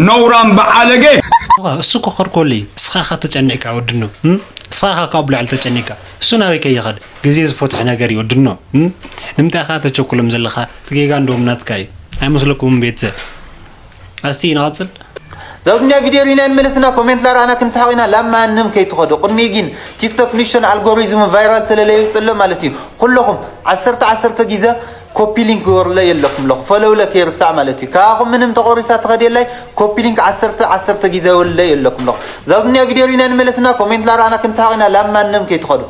ነውራም በዓለገ። እሱ እኮ ከርኮለይ፣ እስኻ ኢኻ ተጨኒቕካ ወድኖ፣ እም? እስኻ ኢኻ ካብኡ ላዕሊ ተጨኒቕካ። እሱ ናበይ ከይኸድ? ግዜ ዝፈትሖ ነገር እዩ ወድኖ፣ እም? ንምንታይ ኢኻ ተቸኩሎም ዘለኻ? እቲ ጌጋ እንደውም ናትካ እዩ። ኣይመስለኩምን ቤተሰብ? እስቲ ንቐጽል። እዛ ዱንያ ቪድዮ ሪና እንመለስና ኮሜንት ላርኣና ክንስሓቕ ኢና። ላብ ማንም ከይትኸዱ። ቅድሚኡ ግን ቲክቶክ ንእሽቶን ኣልጎሪዝሙ ቫይራል ስለ ለየውፅእ ኣሎ ማለት እዩ። ኩለኹም ዓሰርተ ዓሰርተ ግዜ ኮፒ ሊንክ ወርለ የለኩም ኣለኹ። ፎሎው ለ ከይርሳዕ ማለት እዩ። ካብኹም ምንም ተቆሪሳ ትኸድ የላይ ኮፒ ሊንክ ዓሰርተ ዓሰርተ ግዜ ወርለ የለኩም ኣለኹ። እዛ ዱንያ ቪድዮ ሪና እንመለስና ኮሜንት ላርኣና ክንስሓቕ ኢና። ላብ ማንም ከይትኸዱ።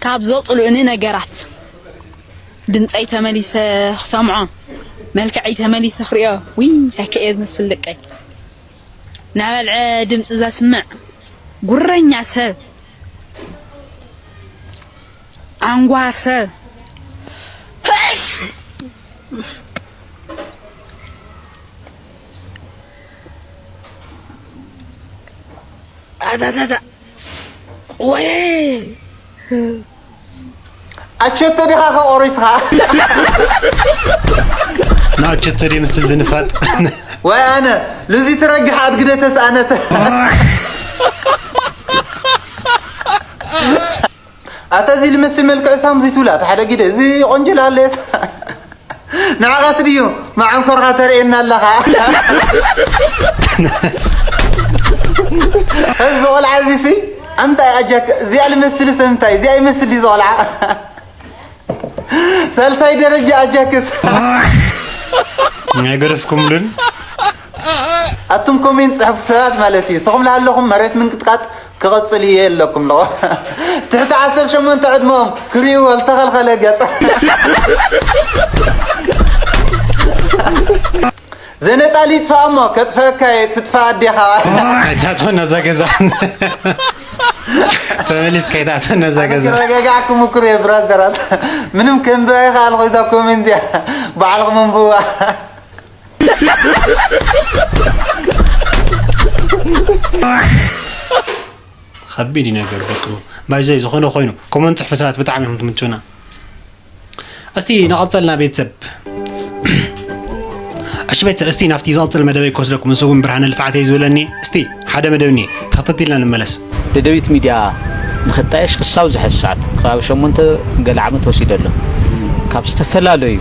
ካብ ዘጽልኡኒ ነገራት፣ ድምጸይ ተመሊሰ ክሰምዖ፣ መልክዐይ ተመሊሰ ክርእዮ፣ ውይ፣ እንታይ ከ እየ ዝመስል ደቀይ። ናበልዐ ድምጺ ዘስምዕ፣ ጉረኛ ሰብ፣ ኣንጓ ሰብ። ኣታታታ። ወይ! ኣቸቶ ዲኻ ከቆሪስኻ? ንኣቸቶ ድዩ ምስል ዝንፋጥ? ወይ ኣነ፣ ሉዚ ትረግሕ ኣድግደ ተስኣነተ። ኣታ እዚ ልመስል መልክዕ ሳምዚ ትብላ፣ ኣታ ሓደ ግደ፣ እዚ ቆንጆ ላለየስ። ንዓኻት ድዩ መዓንኮርካ ተርእየና ኣለኻ? እዚ ቆልዓ እዚሲ ኣምታይ ኣጃክ፣ እዚኣ ልመስል ሰብ እንታይ? እዚኣ ይመስል እዩ እዚ ቆልዓ። ሳልሳይ ደረጃ ኣጃክስ። ኣይገደፍኩምሉን። ኣቱም ኮሜንት ጽሕፉ ሰባት ማለት እዩ። ንስኹም ለሃለኹም መሬት ምንቅጥቃጥ ክቐጽል እየ ኣለኩም ኣለኹ። ትሕቲ ዓሰርተ ሸሞንተ ዕድመኦም ክርእይዎ ዝተኸልኸለ ገጽ። ዘነጣሊ ይጥፋእ እሞ ከጥፈአካ እየ፣ ትጥፋእ ኣዴኻ። ኣይታትወና እዛ ገዛ። ተመሊስካ ኣይታትወና እዛ ገዛ። ክረጋጋዕኩም ምክሩ እየ ብራዘራት። ምንም ከንብባ ይኸኣልኹ እዛ ኮሜንት እዚኣ። ባዕልኹም ኣንብብዋ። ከቢድ እዩ ነገር በቅሉ። ባይዘይ ዝኾነ ኮይኑ ኮመንት ጽሕፉ ሰባት ብጣዕሚ እዮም ትምቹና። እስቲ ንቐጸልና ቤተሰብ። እሺ ቤተሰብ፣ እስቲ ናብቲ ዝቐጽል መደበይ ክወስደኩም፣ ንሱ እውን ብርሃነ ልፍዓተይ ዝብለኒ። እስቲ ሓደ መደብ እኒ ተኸተቲልና ንመለስ። ደደቢት ሚድያ ንኽጣየሽ ክሳብ ዝሐዚ ሰዓት ከባቢ ሸሞንተ ገለ ዓመት ወሲደ ኣሎ። ካብ ዝተፈላለዩ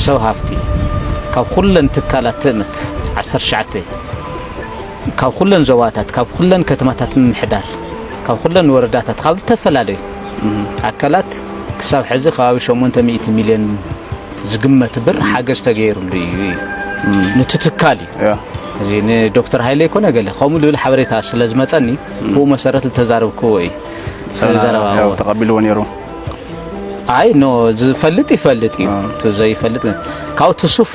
ሰብ ሃፍቲ፣ ካብ ኩለን ትካላት ትእምት ዓሰርተ ትሽዓተ፣ ካብ ኩለን ዞባታት፣ ካብ ኩለን ከተማታት ምምሕዳር፣ ካብ ኩለን ወረዳታት፣ ካብ ዝተፈላለዩ ኣካላት ክሳብ ሕዚ ከባቢ ሸሞንተ ሚእቲ ሚልዮን ዝግመት ብር ሓገዝ ተገይሩሉ እዩ። እዩ። ነቲ ትካል እዩ። እያ። እዚ ንዶክተር ሃይለ ይኮነ ገለ ከምኡ ልብል ሓበሬታ ስለ ዝመፀኒ፣ ብኡ መሰረት ዝተዛረብክዎ እዩ። ሰላ-፣ ዘረባ ያው እዎ። ተቐቢልዎ ነይሩ። ኣይ፣ ኖ፣ ዝፈልጥ ይፈልጥ እዩ። አ። እቲ ዘይፈልጥ ግን፣ ካብኡ እቲ ሱፍ፣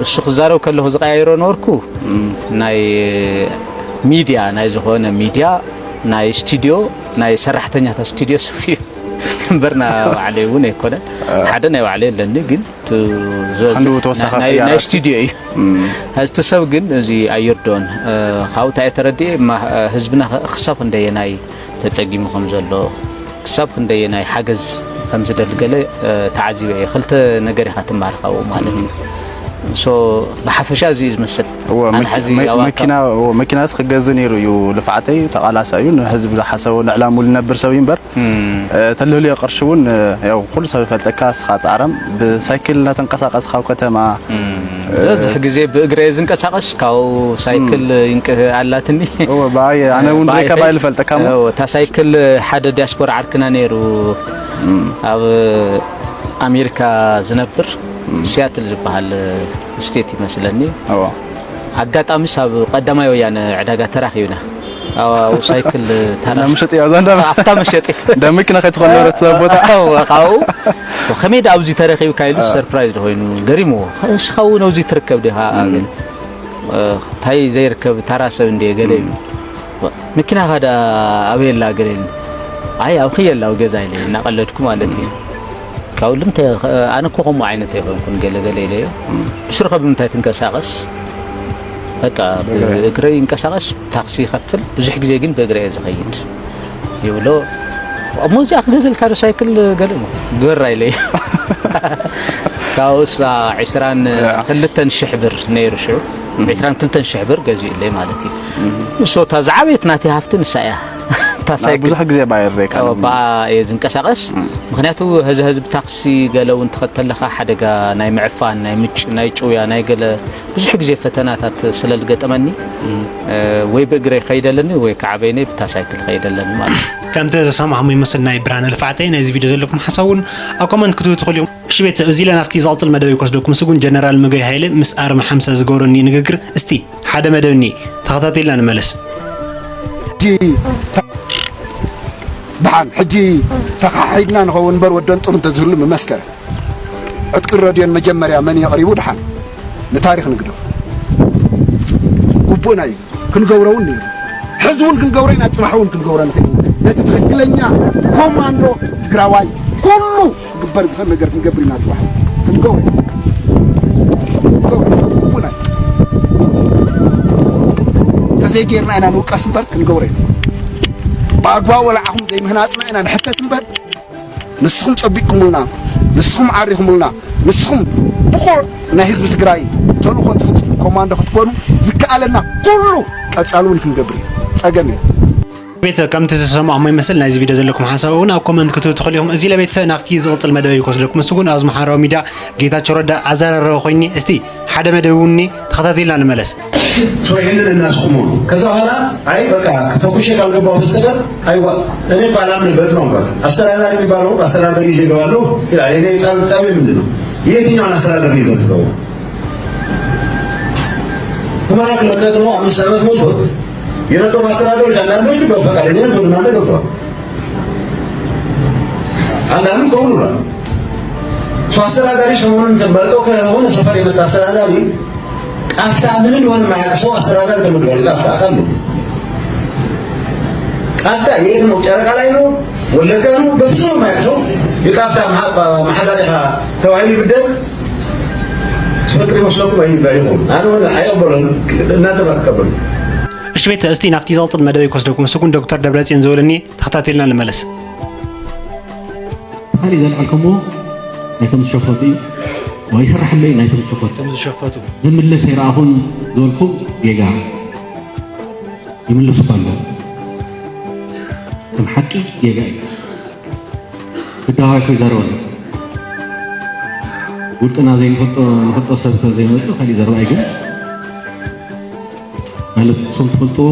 እሱ ክዛረብ ከለኹ ዝቀያይሮ ነበርኩ። እም። ናይ ሚድያ፣ ናይ ዝኾነ ሚድያ፣ ናይ ስቱዲዮ፣ ናይ ሰራሕተኛታት ስቱዲዮ ሱፍ እዩ። እምበር ናይ ባዕለይ እውን ኣይኮነን። ሓደ ናይ ባዕለይ ኣለኒ፣ ግን እቲ ዝ- ሓንዱ ተወሳኺ ናይ- ናይ- ናይ ቅያራት። ስቱዲዮ እዩ። እቲ ሰብ ግን እዚ ኣይርድኦን። ካብኡ እንታይ እየ ተረዲኤ፣ ማ- ህዝብና ክሳብ ክንደየናይ ተጸጊሙ ከም ዘሎ፣ ክሳብ ክንደየናይ ሓገዝ ከም ዝደሊ ገለ ተዓዚበ እየ። ክልተ ነገር ኢኻ ትማሃር ካብኡ ማለት እዩ። ሶ ብሓፈሻ እዚ እዩ ዝመስል። እወ፣ ኣነ መኪ- ሐዚ መ- ኣዋካ- መኪና እወ፣ መኪናስ ክገዝ ነይሩ እዩ ልፍዓተይ። ተቓላሳይ እዩ፣ ንህዝቢ ዝሓሰቦ ንዕላምኡ ዝነብር ሰብ እዩ እምበር፣ ተልህልዮ ቅርሺ እውን ያው ኩሉ ሰብ ይፈልጠካ፣ እስኻ ጻዕራም ብሳይክል እናተንቀሳቐስ ካብ ከተማ ዝበዝሕ ግዜ ብእግረ ዝንቀሳቐስ፣ ካብኡ ሳይክል ይንቀ- ኣላትኒ። እወ፣ ብኣየ ኣነ እውን ብኣይ ብዘይካ ብኣይ ኸይድ- ልፈልጠካ እሞ። እወ፣ እታ ሳይክል ሓደ ዲያስፖራ ዓርክና ነይሩ፣ ኣብ ኣሜሪካ ዝነብር፣ ሲያትል ዝበሃል ስቴት ይመስለኒ። እወ። ኣጋጣሚስ ኣብ ቀዳማይ ወያነ ዕዳጋ ተራኺብና። ኣብኡ ሳይክል ተራ- እንዳ መሸጢ እያ፣ እዛ እንዳ- ኣብታ መሸጢ። እንዳ መኪና ከይትኾን ነበረት እዛ ቦታ። እወ፣ ካብኡ ከመይ ደኣ ኣብዚ ተረኺብካ ኢሉ ሰርፕራይዝ ኮይኑ ገሪምዎ። እስኻ እውን ኣብዚ ትርከብ ዲኻ? እንታይ ዘይርከብ ተራ ሰብ እንድየ ገለ ኢሉ። መኪናኻ ደኣ ኣበይ ኣላ ገለ ኢሉ። ኣይ ኣብ ኸየላ ኣብ ገዛ ኢለ እናቐለድኩ ማለት እዩ። ካብኡ ልምተ ኣነ እኮ ከምኡ ዓይነት ኣይኮንኩን ገለ ገለ ኢለዮ። ብስሩ ካብ ምንታይ ትንቀሳቐስ? በቃ ብእግረይ ይንቀሳቐስ፣ ታክሲ ይኸፍል። ብዙሕ ግዜ ግን ብእግረ እየ ዝኸይድ ይብሎ። እሞ እዚኣ ክገዘልካ ዶ ሳይክል ገለ እሞ ግበር ኣይለይ። ካብኡስ ዒስራን ክልተን ሽሕ ብር ነይሩ ሽዑ። ዒስራን ክልተን ሽሕ ብር ገዚኡለይ ማለት እዩ። ንሶ እታ ዝዓበየት ናተይ ሃፍቲ ንሳ እያ። እታ ናይ ሳይክል ብዙሕ ግዜ ባየር ሬካ ኣዎ፣ ብኣ እየ ዝንቀሳቐስ። ምኽንያቱ ህዚ ህዝቢ ታክሲ ገለ እውን ትኸድ ተለኻ ሓደጋ ናይ ምዕፋን፣ ናይ ምጭ-፣ ናይ ጭውያ፣ ናይ ገለ ብዙሕ ግዜ ፈተናታት ስለ ዝገጠመኒ፣ እ፣ ወይ ብእግረይ ከይደለኒ ወይ ከዓ በይነይ ብታ ሳይክል ከይደለኒ ማለት እዩ። ከምቲ ዝሰማዕኹም ይመስል ናይ ብርሃነ ልፋዕተይ። ናይዚ ቪድዮ ዘለኩም ሓሳብ እውን ኣብ ኮመንት ክትህቡ ትኽእሉ እዮም። እሺ ቤተሰብ፣ እዚ ኢለ ናብቲ ዝቕጽል መደበይ ክወስደኩም ስጉን ጀነራል ምግበይ ሃይለ ምስ ኣርሚ ሓምሳ ዝገበረኒ ንግግር እስቲ ሓደ መደብ እኒ ተኸታቲልና ንመለስ። ሕጂ ተ-፣ ደሓን፣ ሕጂ ተኻሒድና ንኸውን እምበር ወደን ጡር እንተዝህሉ ምመስከረ። ዕጥቅን ረድዮን መጀመርያ መን እዩ ኣቕሪቡ? ደሓን ንታሪኽ ንግደፎ። ግቡእና እዩ። ክንገብሮ እውን ነይሩ። ሕዚ እውን ክንገብሮ ኢና፣ ጽባሕ እውን ክንገብሮ ንኽእል ኢና። ነቲ ትኽክለኛ ኮማንዶ ትግራዋይ ኩሉ ክግበር ዝኽእል ነገር ክንገብር ኢና። ጽባሕ ክንገብሮ ኢና። ክንገብሮ ኢና። ግቡእና እዩ። እንተዘይጌርና ኢና ንውቀስ እምበር ክንገብሮ ኢና። ብኣግባቡ ንዓኹም ዘይምህናጽና ኢና ንሕተት እምበር ንስኹም ጸቢቕኩምልና፣ ንስኹም ዓሪኹምልና፣ ንስኹም ብቑዕ ናይ ህዝቢ ትግራይ ተልእኾ ትፍጽሙ ኮማንዶ ክትኮኑ ዝከኣለና ኩሉ ቀጻሊ እውን ክንገብር እዩ። ጸገም እዩ። ቤተሰብ፣ ከምቲ ዝሰማዕኹሞ ይመስል ናይዚ ቪድዮ ዘለኩም ሓሳብ እውን ኣብ ኮመንት ክትህቡ ትኽእሉ ኢኹም። እዚ ለቤተሰብ ናብቲ ዝቕጽል መደበይ ክወስደኩም። ንሱ እውን ኣብዚ ማሕበራዊ ሚድያ ጌታቸው ረዳ ኣዘራረበ ኮይኒ። እስቲ ሓደ መደብ እውን ተኸታቲልና ንመለስ። ሶ ይህንን እናስቁሙ ነው። ከዛ በኋላ አይ በቃ ተኩሼ ካልገባሁ በስተቀር አይዋ እኔ እኮ አላምንበትም አልኳቸው። አስተዳዳሪ የሚባለው አስተዳደር ይዤ እገባለሁ ይላል። እኔ ጠብ-፣ ጠቤ ምንድን ነው? የትኛውን አስተዳደር ነው ይዘው የምትገቡ? ሁመራ ከለቀቅነው አምስት ዓመት ሞልቶት የነበሩ አስተዳደሮች አንዳንዶቹ በፈቃደኝነት ወደ እናንተ ገብተዋል። አንዳንዱ ከሁሉ ነው። እሱ አስተዳዳሪ ሰሞኑን እንትን በልጦ ከሆነ ሰፈር የመጣ አስተዳዳሪ ቃፍታ ምን እንደሆነ የማያውቅ ሰው አስተዳዳሪ ተመድቧል። ቃፍታ አውቃለሁ። ቃፍታ የት ነው? ጨረቃ ላይ ነው? ወለጋ ነው? በፍጹም የማያውቅ ሰው የቃፍታ መሐ-፣ መሐዳሪያ ተዋሂ ብደም ትፈጥሪ መስለኩም አይ-፣ አይሆንም። አልሆነ፣ አይቀበሉም። እናንተ ባትቀበሉ። እሺ ቤተሰብ፣ እስቲ ናብቲ ዝቕጽል መደበይ ክወስደኩም። ስጉን ዶክተር ደብረጽዮን ዝበለኒ ተኸታቲልና ንመለስ። ካሊእ ዘልዓልኩምዎ ናይቶም ዝሸፈቱ እዩ። ወይ ይስራሕለይ ናይቶም ዝሸፈቱ። ዝምለስ ኣይረኣኹን ዝበልኩም ጌጋ። ይምልሱ እኳ ኣለዉ። ከም ሓቂ ጌጋ እዩ። ግዳዋይ እኮ ይዛረበሉ። ውልቅና ዘይንፈልጦ፣ ንፈልጦ ሰብ እንተ ዘይመጽእ ካሊእ ዘረባ እዩ። ግን ማለት ንስኹም ትፈልጥዎ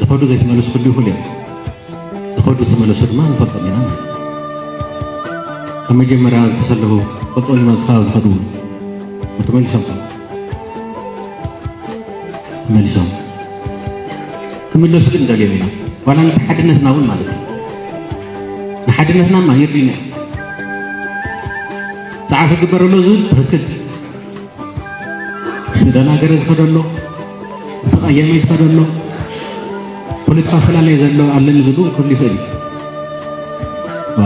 ዝኸዱ ዘይተመለሱ ክህልዉ ይኽእሉ እዮም። ዝኸዱ ዝተመለሱ ድማ ንፈልጦም ኢና ማለት እዩ። ካብ መጀመርያ ዝተሰለፉ ፈልጦም ኢና፣ ዝኸዱ እውን ተመሊሶም ከ? ተመሊሶም። ክምለሱ ግን ንደልዮም ኢና። ዋላ ነቲ ሓድነትና እውን ማለት እዩ። ንሓድነትና እማ የድልዩና እዮም። ጻዕሪ ክግበረሉ ዝብል ትኽክል። ዝተደናገረ ዝኸደ ኣሎ፣ ዝተቐየመ ዝኸደ ኣሎ፣ ፖለቲካ ፈላለየ ዘሎ ኣለኒ ዝብል እውን ክህሉ ይኽእል እዩ።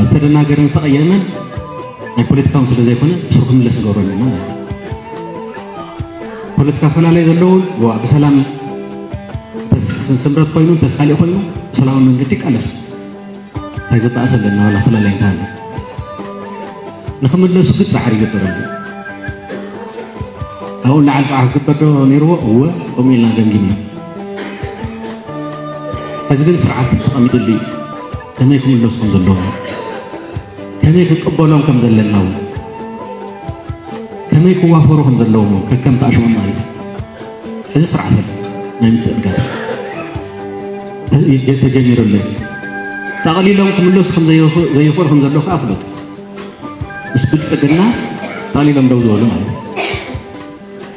ዝተደናገረን ዝተቐየመን ናይ ፖለቲካውን ስለ ዘይኮነ፣ ስሩ ክምለስ ንገብሮ ኣለና ማለት እዩ። ፖለቲካ ፈላለዩ ዘለውን፣ ዋ፣ ብሰላም እንተስ-፣ ስምረት ኮይኑ፣ እንተስ ካሊእ ኮይኑ፣ ብሰላማዊ መንገዲ ይቃለስ። እንታይ ዘጣእስ ኣለና፣ ዋላ ፈላለዩ እንተሃለ። ንኽምለሱ ግን ጻዕሪ ይግበር ኣሎ። ኣብኡ ንላዕሊ ጻዕሪ ክግበር ዶ ነይርዎ? እወ፣ ከምኡ ኢልና ገምጊምና። ሕዚ ግን ስርዓት ተቐሚጥሉ እዩ። ከመይ ክምለሱ ከም ዘለዎም፣ ከመይ ክንቅበሎም ከም ዘለና እውን፣ ከመይ ክዋፈሩ ከም ዘለዎም እውን ከከም ተኣሽሞም ማለት እዩ። እዚ ስርዓት ኣሎ ናይ ምትእንጋድ ተ-፣ ተጀሚሩ ኣሎ። ጠቕሊሎም ክምለሱ ከም ዘይኽ-፣ ዘይኽእሉ ከም ዘለዉ ከኣ ፍለጡ። ምስ ብልጽግና ጠቕሊሎም ደው ዝበሉ ማለት እዩ።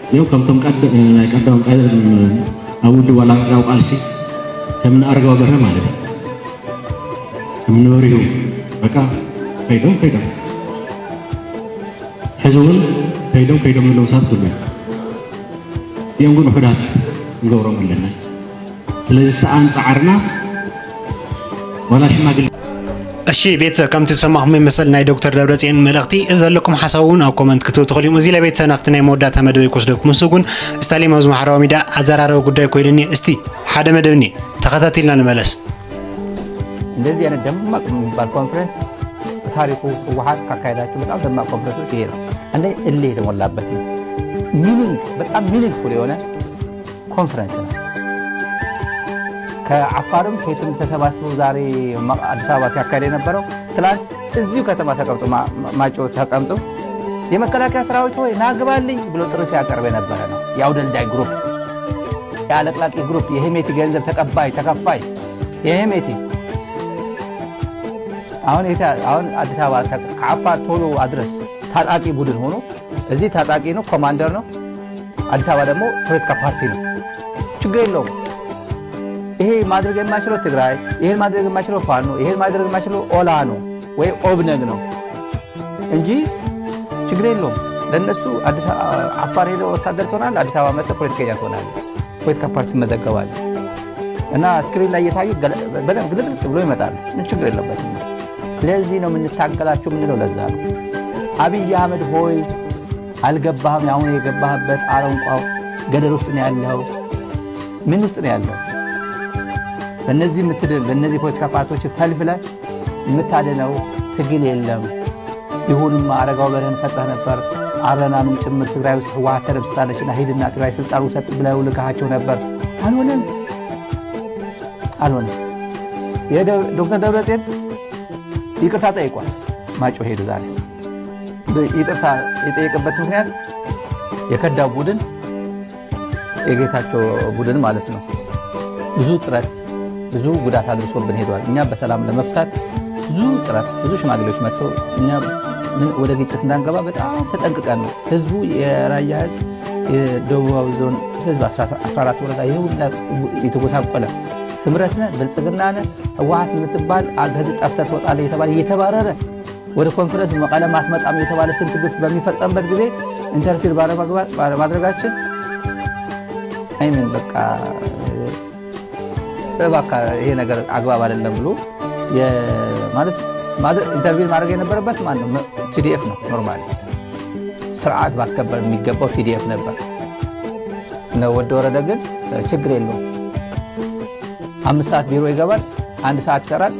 እዚኦም ከምቶም ቀድ-፣ ናይ ቀዳም ቀደም ኣብ ውድብ ዋላ ኣብ ቃልሲ ከም ንኣረጋዊ በርሀ ማለት እዩ። ከም ንበሪሁ በቃ ከይዶም ከይዶም። ሕዚ እውን ከይዶም ከይዶም ዘለዉ ሰባት ክህልዉ እዮም። እዚኦም ግን ውሑዳት ክንገብሮም ኣለና። ስለዚ ሰኣን ጻዕርና ዋላ ሽማግለ እሺ ቤተሰብ፣ ከምቲ ዝሰማኹም ይመስል ናይ ዶክተር ደብረጽዮን መልእኽቲ። እዚ ዘለኩም ሓሳብ እውን ኣብ ኮመንት ክትህቡ ትኽእሉ ኢኹም። እዚ ለቤተሰብ ናብቲ ናይ መወዳእታ መደበይ ክወስደኩም። ንሱ ግን ስታሊን ኣብዚ ማሕበራዊ ሚድያ ኣዘራረቢ ጉዳይ ኮይኑኒ። እስቲ ሓደ መደብ እኒ ተኸታቲልና ንመለስ። እንደዚህ አይነት ደማቅ የሚባል ኮንፈረንስ በታሪኩ ህወሓት ካካሄዳቸው በጣም ደማቅ ኮንፈረንሶች ይሄ ነው። አንደ እልህ የተሞላበት ነው። ሚኒንግ በጣም ሚኒንግፉል የሆነ ኮንፈረንስ ነው። ከአፋርም ከየትም ተሰባስበው ዛሬ ማ-፣ አዲስ አበባ ሲያካሄድ የነበረው ትላንት እዚሁ ከተማ ተቀምጦ ማ-፣ ማ-፣ ማይጨው ተቀምጦ «የመከላከያ ሰራዊት ሆይ ናግባልኝ» ብሎ ጥሪ ሲያቀርብ የነበረ ነው። የአውደልዳይ ግሩፕ፣ የአለቅላቂ ግሩፕ፣ የሄሜቲ ገንዘብ ተቀባይ ተከፋይ የሄሜቲ አሁን የተ-፣ አሁን አዲስ አበባ ተ-፣ ከአፋር ቶሎ አድረስ ታጣቂ ቡድን ሆኖ እዚህ ታጣቂ ነው፣ ኮማንደር ነው። አዲስ አበባ ደግሞ ፖለቲካ ፓርቲ ነው። ችግር የለውም። ይሄ ማድረግ የማይችለው ትግራይ፣ ይሄን ማድረግ የማይችለው ፋኖ፣ ይሄን ማድረግ የማይችለው ኦላ ነው ወይ ኦብነግ ነው እንጂ ችግር የለውም። ለእነሱ አዲስ አ-፣ አፋር ሄደው ወታደር ትሆናለህ፣ አዲስ አበባ መጥተህ ፖለቲከኛ ትሆናለህ፣ ፖለቲካ ፓርቲ ትመዘገባለህ እና ስክሪን ላይ እየታዩ ገለ-፣ በደንብ ግልጥልጥ ብሎ ይመጣል። ምን ችግር የለበትም። ስለዚህ ነው የምንታገላቸው የምንለው። ለዛ ነው አብይ አህመድ ሆይ አልገባህም። አሁን የገባህበት አረንቋው ገደል ውስጥ ነው ያለኸው። ምን ውስጥ ነው ያለው? በእነዚህ የምትድን፣ በእነዚህ ፖለቲካ ፓርቲዎች ፈልፍለ የምታድነው ትግል የለም። ቢሆንማ አረጋው በርሄን ፈጥረህ ነበር፣ አረናንም ጭምር ትግራይ ውስጥ ህወሓት ተደምስሳለች እና ሂድና ትግራይ ስልጣን ውሰድ ብለው ልካሃቸው ነበር። አልሆነም፣ አልሆነም። የደ-፣ ዶክተር ደብረጽዮን ይቅርታ ጠይቋል። ማይጨው ሄዱ ዛሬ ይቅርታ የጠየቀበት ምክንያት የከዳው ቡድን የጌታቸው ቡድን ማለት ነው። ብዙ ጥረት፣ ብዙ ጉዳት አድርሶብን ሄደዋል። እኛ በሰላም ለመፍታት ብዙ ጥረት፣ ብዙ ሽማግሌዎች መጥተው እኛ ምን ወደ ግጭት እንዳንገባ በጣም ተጠንቅቀን ነው። ህዝቡ የራያ ህዝብ፣ የደቡባዊ ዞን ህዝብ አስራ አራት ወረዳ ይህ ሁላ የተጎሳቆለ ስምረት ነህ ብልጽግና ነህ ህወሓት የምትባል አ-፣ ከዚህ ጠፍተህ ትወጣለህ እየተባለ እየተባረረ ወደ ኮንፈረንስ መቀለ ማትመጣም የተባለ ስንት ግፍ በሚፈጸምበት ጊዜ ኢንተርፊር ባለማግባት-፣ ባለማድረጋችን አይ ሚን በቃ እባካ ይሄ ነገር አግባብ አይደለም ብሎ የ-፣ ማለት ማድረ-፣ ኢንተርቪው ማድረግ የነበረበት ማን ነው? መ-፣ ቲ ዲ ኤፍ ነው። ኖርማሊ ስርዓት ማስከበር የሚገባው ቲ ዲ ኤፍ ነበር። እነ ወደ ወረደ ግን ችግር የለውም። አምስት ሰዓት ቢሮ ይገባል፣ አንድ ሰዓት ይሰራል፣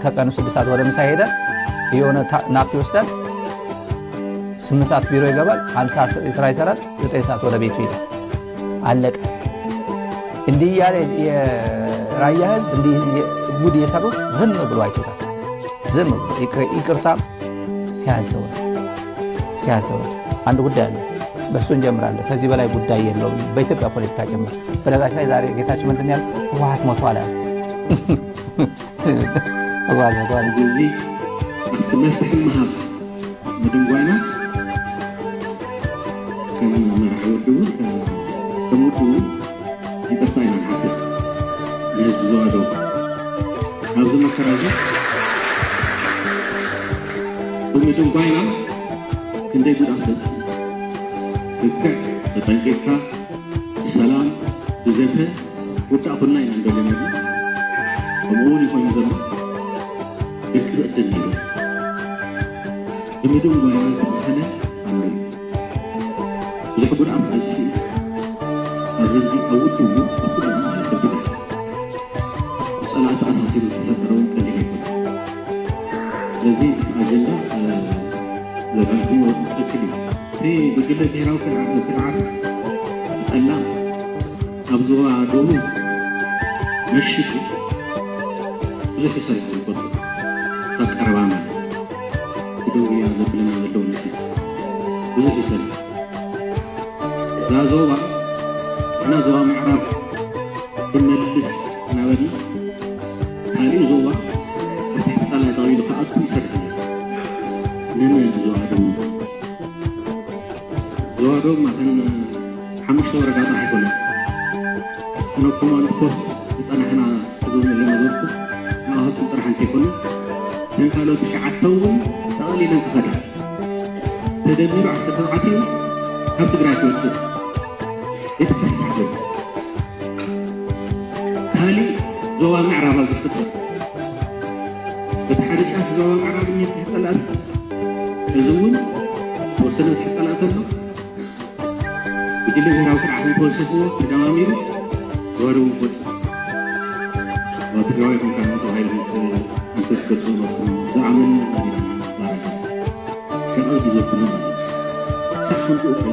ከቀኑ ስድስት ሰዓት ወደ ምሳ ይሄዳል፣ የሆነ ታ-፣ ናፕ ይወስዳል። ስምንት ሰዓት ቢሮ ይገባል፣ አንድ ሰዓት ስራ ይሰራል፣ ዘጠኝ ሰዓት ወደ ቤቱ ይሄዳል። አለቀ። እንዲህ እያለ የራያ ህዝብ እንዲህ የ-፣ ጉድ እየሰሩት ዝም ብሎ አይቶታል። ዝም ብሎ ይቅ-፣ ይቅርታ ሲያንሰው ነው፣ ሲያንሰው ነው። አንድ ጉዳይ አለ፣ በእሱ እንጀምራለን። ከዚህ በላይ ጉዳይ የለውም በኢትዮጵያ ፖለቲካ ጭምር። በነገራችን ላይ ዛሬ ጌታቸው ምንድን ያለ ህወሓት ሞቷል አለ። ህወሓት ሞቷል። እዚ ኣብቲ መስርሒ ምሃብ ምድንጓይና ከም መራሒ ውድብ እውን ከም፣ ከም ውድብ እውን ይቅርታ ኢና ንሓትት ንህዝቢ ዞባ ደቡብ። ኣብዚ መከራ እዚ ብምድንጓይና ክንደይ ጉድኣት በፂሑ። ልክዕ ተጠንቂቕካ ብሰላም ብዘተ ውዳእ ኩልና ኢና ንደሊ ነርና። ከምኡ እውን ይኾይኑ ዘሎ። ደቂ ዘእደን ነይሩ። ብምድንጓይና ዝተኸኸለ ኣሎ እዩ። ብዙሕ ጉድኣት በፂሑ እዩ። ኣብ ህዝቢ፣ ኣብ ውድቡ፣ ኣብ ኩሉ ማለት ኣብ ትግራይ ብፀላእቲ ኣሳሲሩ ዝተፈጠረ እውን ቀሊል ኣይኮነን። ስለዚ እቲ ኣጀንዳ፣ እ፣ ዘጋልኩሞ ትኽክል እዩ። እቲ ጉጅለ ብሄራዊ ክድዓት ዝጠላ ኣብ ዞባ ደቡብ መሽጡ ብዙሕ ይሰርሕ ይፈልጡ። ክሳብ ቀረባ ማለት ደው እያ ዘብለና ዘለዉ ንሱ ብዙሕ ይሰርሕ። እዛ ዞባ፣ ንሕና ዞባ ምዕራብ ክንመልስ እናበልና፣ ካሊእ ዞባ ኣብ ትሕቲ ሳላ ተቐቢሉ ክኣቱ ይሰርሕ ኣሎ። ነመን ዞባ ደቡብ? ዞባ ደቡብ ማተን ሓሙሽተ ወረዳ ጥራሕ ኣይኮነን። እነ ኮማንድ ፖስት ዝጸናሕና፣ እዞም እለ ነበርኩ፣ ንኣኻትኩም ጥራሕ እንተይኮነ፣ እተን ካልኦት ትሽዓተ እውን ጠቕሊለን ክኸዳ። ተደሚሩ ዓሰርተ ኣርባዕተ እዩ፣ ካብ ትግራይ ክወጽእ። የተሳሳተ። ካሊእ ዞባ ምዕራብ ኣብ ዝፍጠር፣ በቲ ሓደ ጫፍ ዞባ ምዕራብ እኒሄ ትሕቲ ጸላእቲ፣ እዚ እውን ተወሰነ ትሕቲ ጸላእቲ ኣሎ። ጉጅለ ብሄራዊ ክድዓት ተወሲኽዎ ተደማሚሩ ዞባ ደቡብ ክወጽእ። ኣብ ትግራዋይ ኮንካ ተባሂሉ ኣንፈትከት ዝመርኩም ዝኣመንና ኢና ንዛረብ። ከቐልዲ ዘብሉ ማለት እዩ። ሳዕ ከምኡ እኮ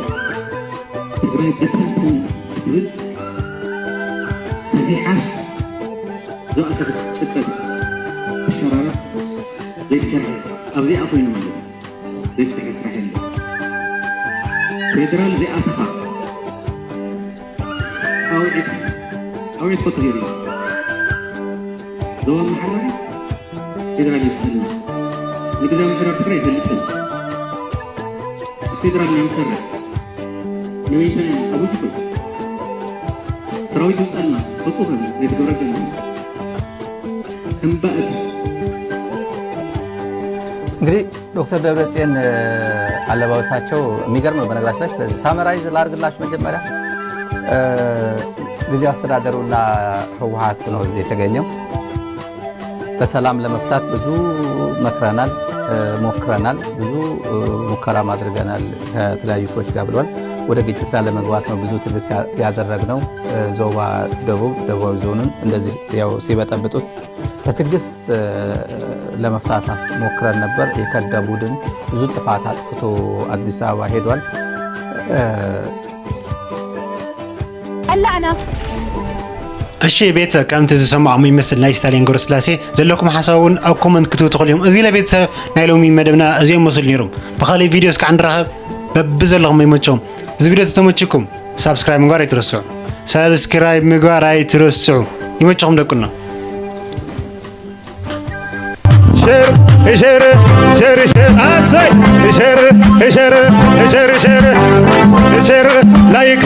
ትግራይ በታትን ክትብል ሰፊሓስ ዝባእሰ ክትጭበጥ ትሸራረፍ ዘይትሰርሐ ኣብዚኣ ኮይኑ ማለት እዩ። ዘይትሰርሐ ስራሕ የለን። ፌደራል ዘይኣተኻ ጻውዒት፣ ጻውዒት እኮ ተገይሩ እዩ። ዞባ ኣመሓዳሪ ፌደራል ይብጸልና። ንግዛዊ ምሕደራ ትግራይ ኣይፈልጥን። ምስ ፌደራል ኢና ንሰርሕ። ንምንታይ ኢና? ኣውጅ እኮ እዩ። ሰራዊት ይውጸልና። በቁ ከ ዘይተገብረ ደለ። ተንባእት። እንግዲህ ዶክተር ደብረጽዮን፣ እ፣ አለባበሳቸው የሚገርም ነው በነገራችን ላይ። ስለዚህ ሳመራይዝ ላርግላችሁ መጀመሪያ፣ እ፣ ጊዜያዊ አስተዳደሩና ህወሓት ነው እዚህ የተገኘው። በሰላም ለመፍታት ብዙ መክረናል፣ እ፣ ሞክረናል፣ ብዙ፣ እ፣ ሙከራም አድርገናል ከተለያዩ ሰዎች ጋር ብሏል። ወደ ግጭት ላለመግባት ነው ብዙ ትዕግስት ያ-፣ ያደረግነው። እ፣ ዞባ ደቡብ፣ ደቡባዊ ዞኑን እንደዚህ ያው ሲበጠብጡት በትዕግስት፣ እ፣ ለመፍታት አስ-፣ ሞክረን ነበር። የከዳ ቡድን ብዙ ጥፋት አጥፍቶ አዲስ አበባ ሄዷል። እ፣ ቀላዕና እሺ ቤተሰብ፣ ከምቲ ዝሰማዕኹም ይመስል ናይ ስታሊን ገብረስላሴ ዘለኩም ሓሳብ እውን ኣብ ኮመንት ክትህቡ ትኽእሉ እዮም። እዚ ለቤተሰብ ናይ ሎሚ መደብና እዚኦም መስሉ ነይሮም። ብኻሊእ ቪድዮ እስካዕ ንራኸብ። በብዘለኹም ይመቸኹም። እዚ ቪድዮ ተተመችኩም ሳብስክራይብ ምግባር ኣይትረስዑ። ሳብስክራይብ ምግባር ኣይትረስዑ። ይመቸኹም ደቅና። ሸር ሸር ሸር ሸር ኣሰይ ሸር ሸር ሸር ሸር ሸር ላይክ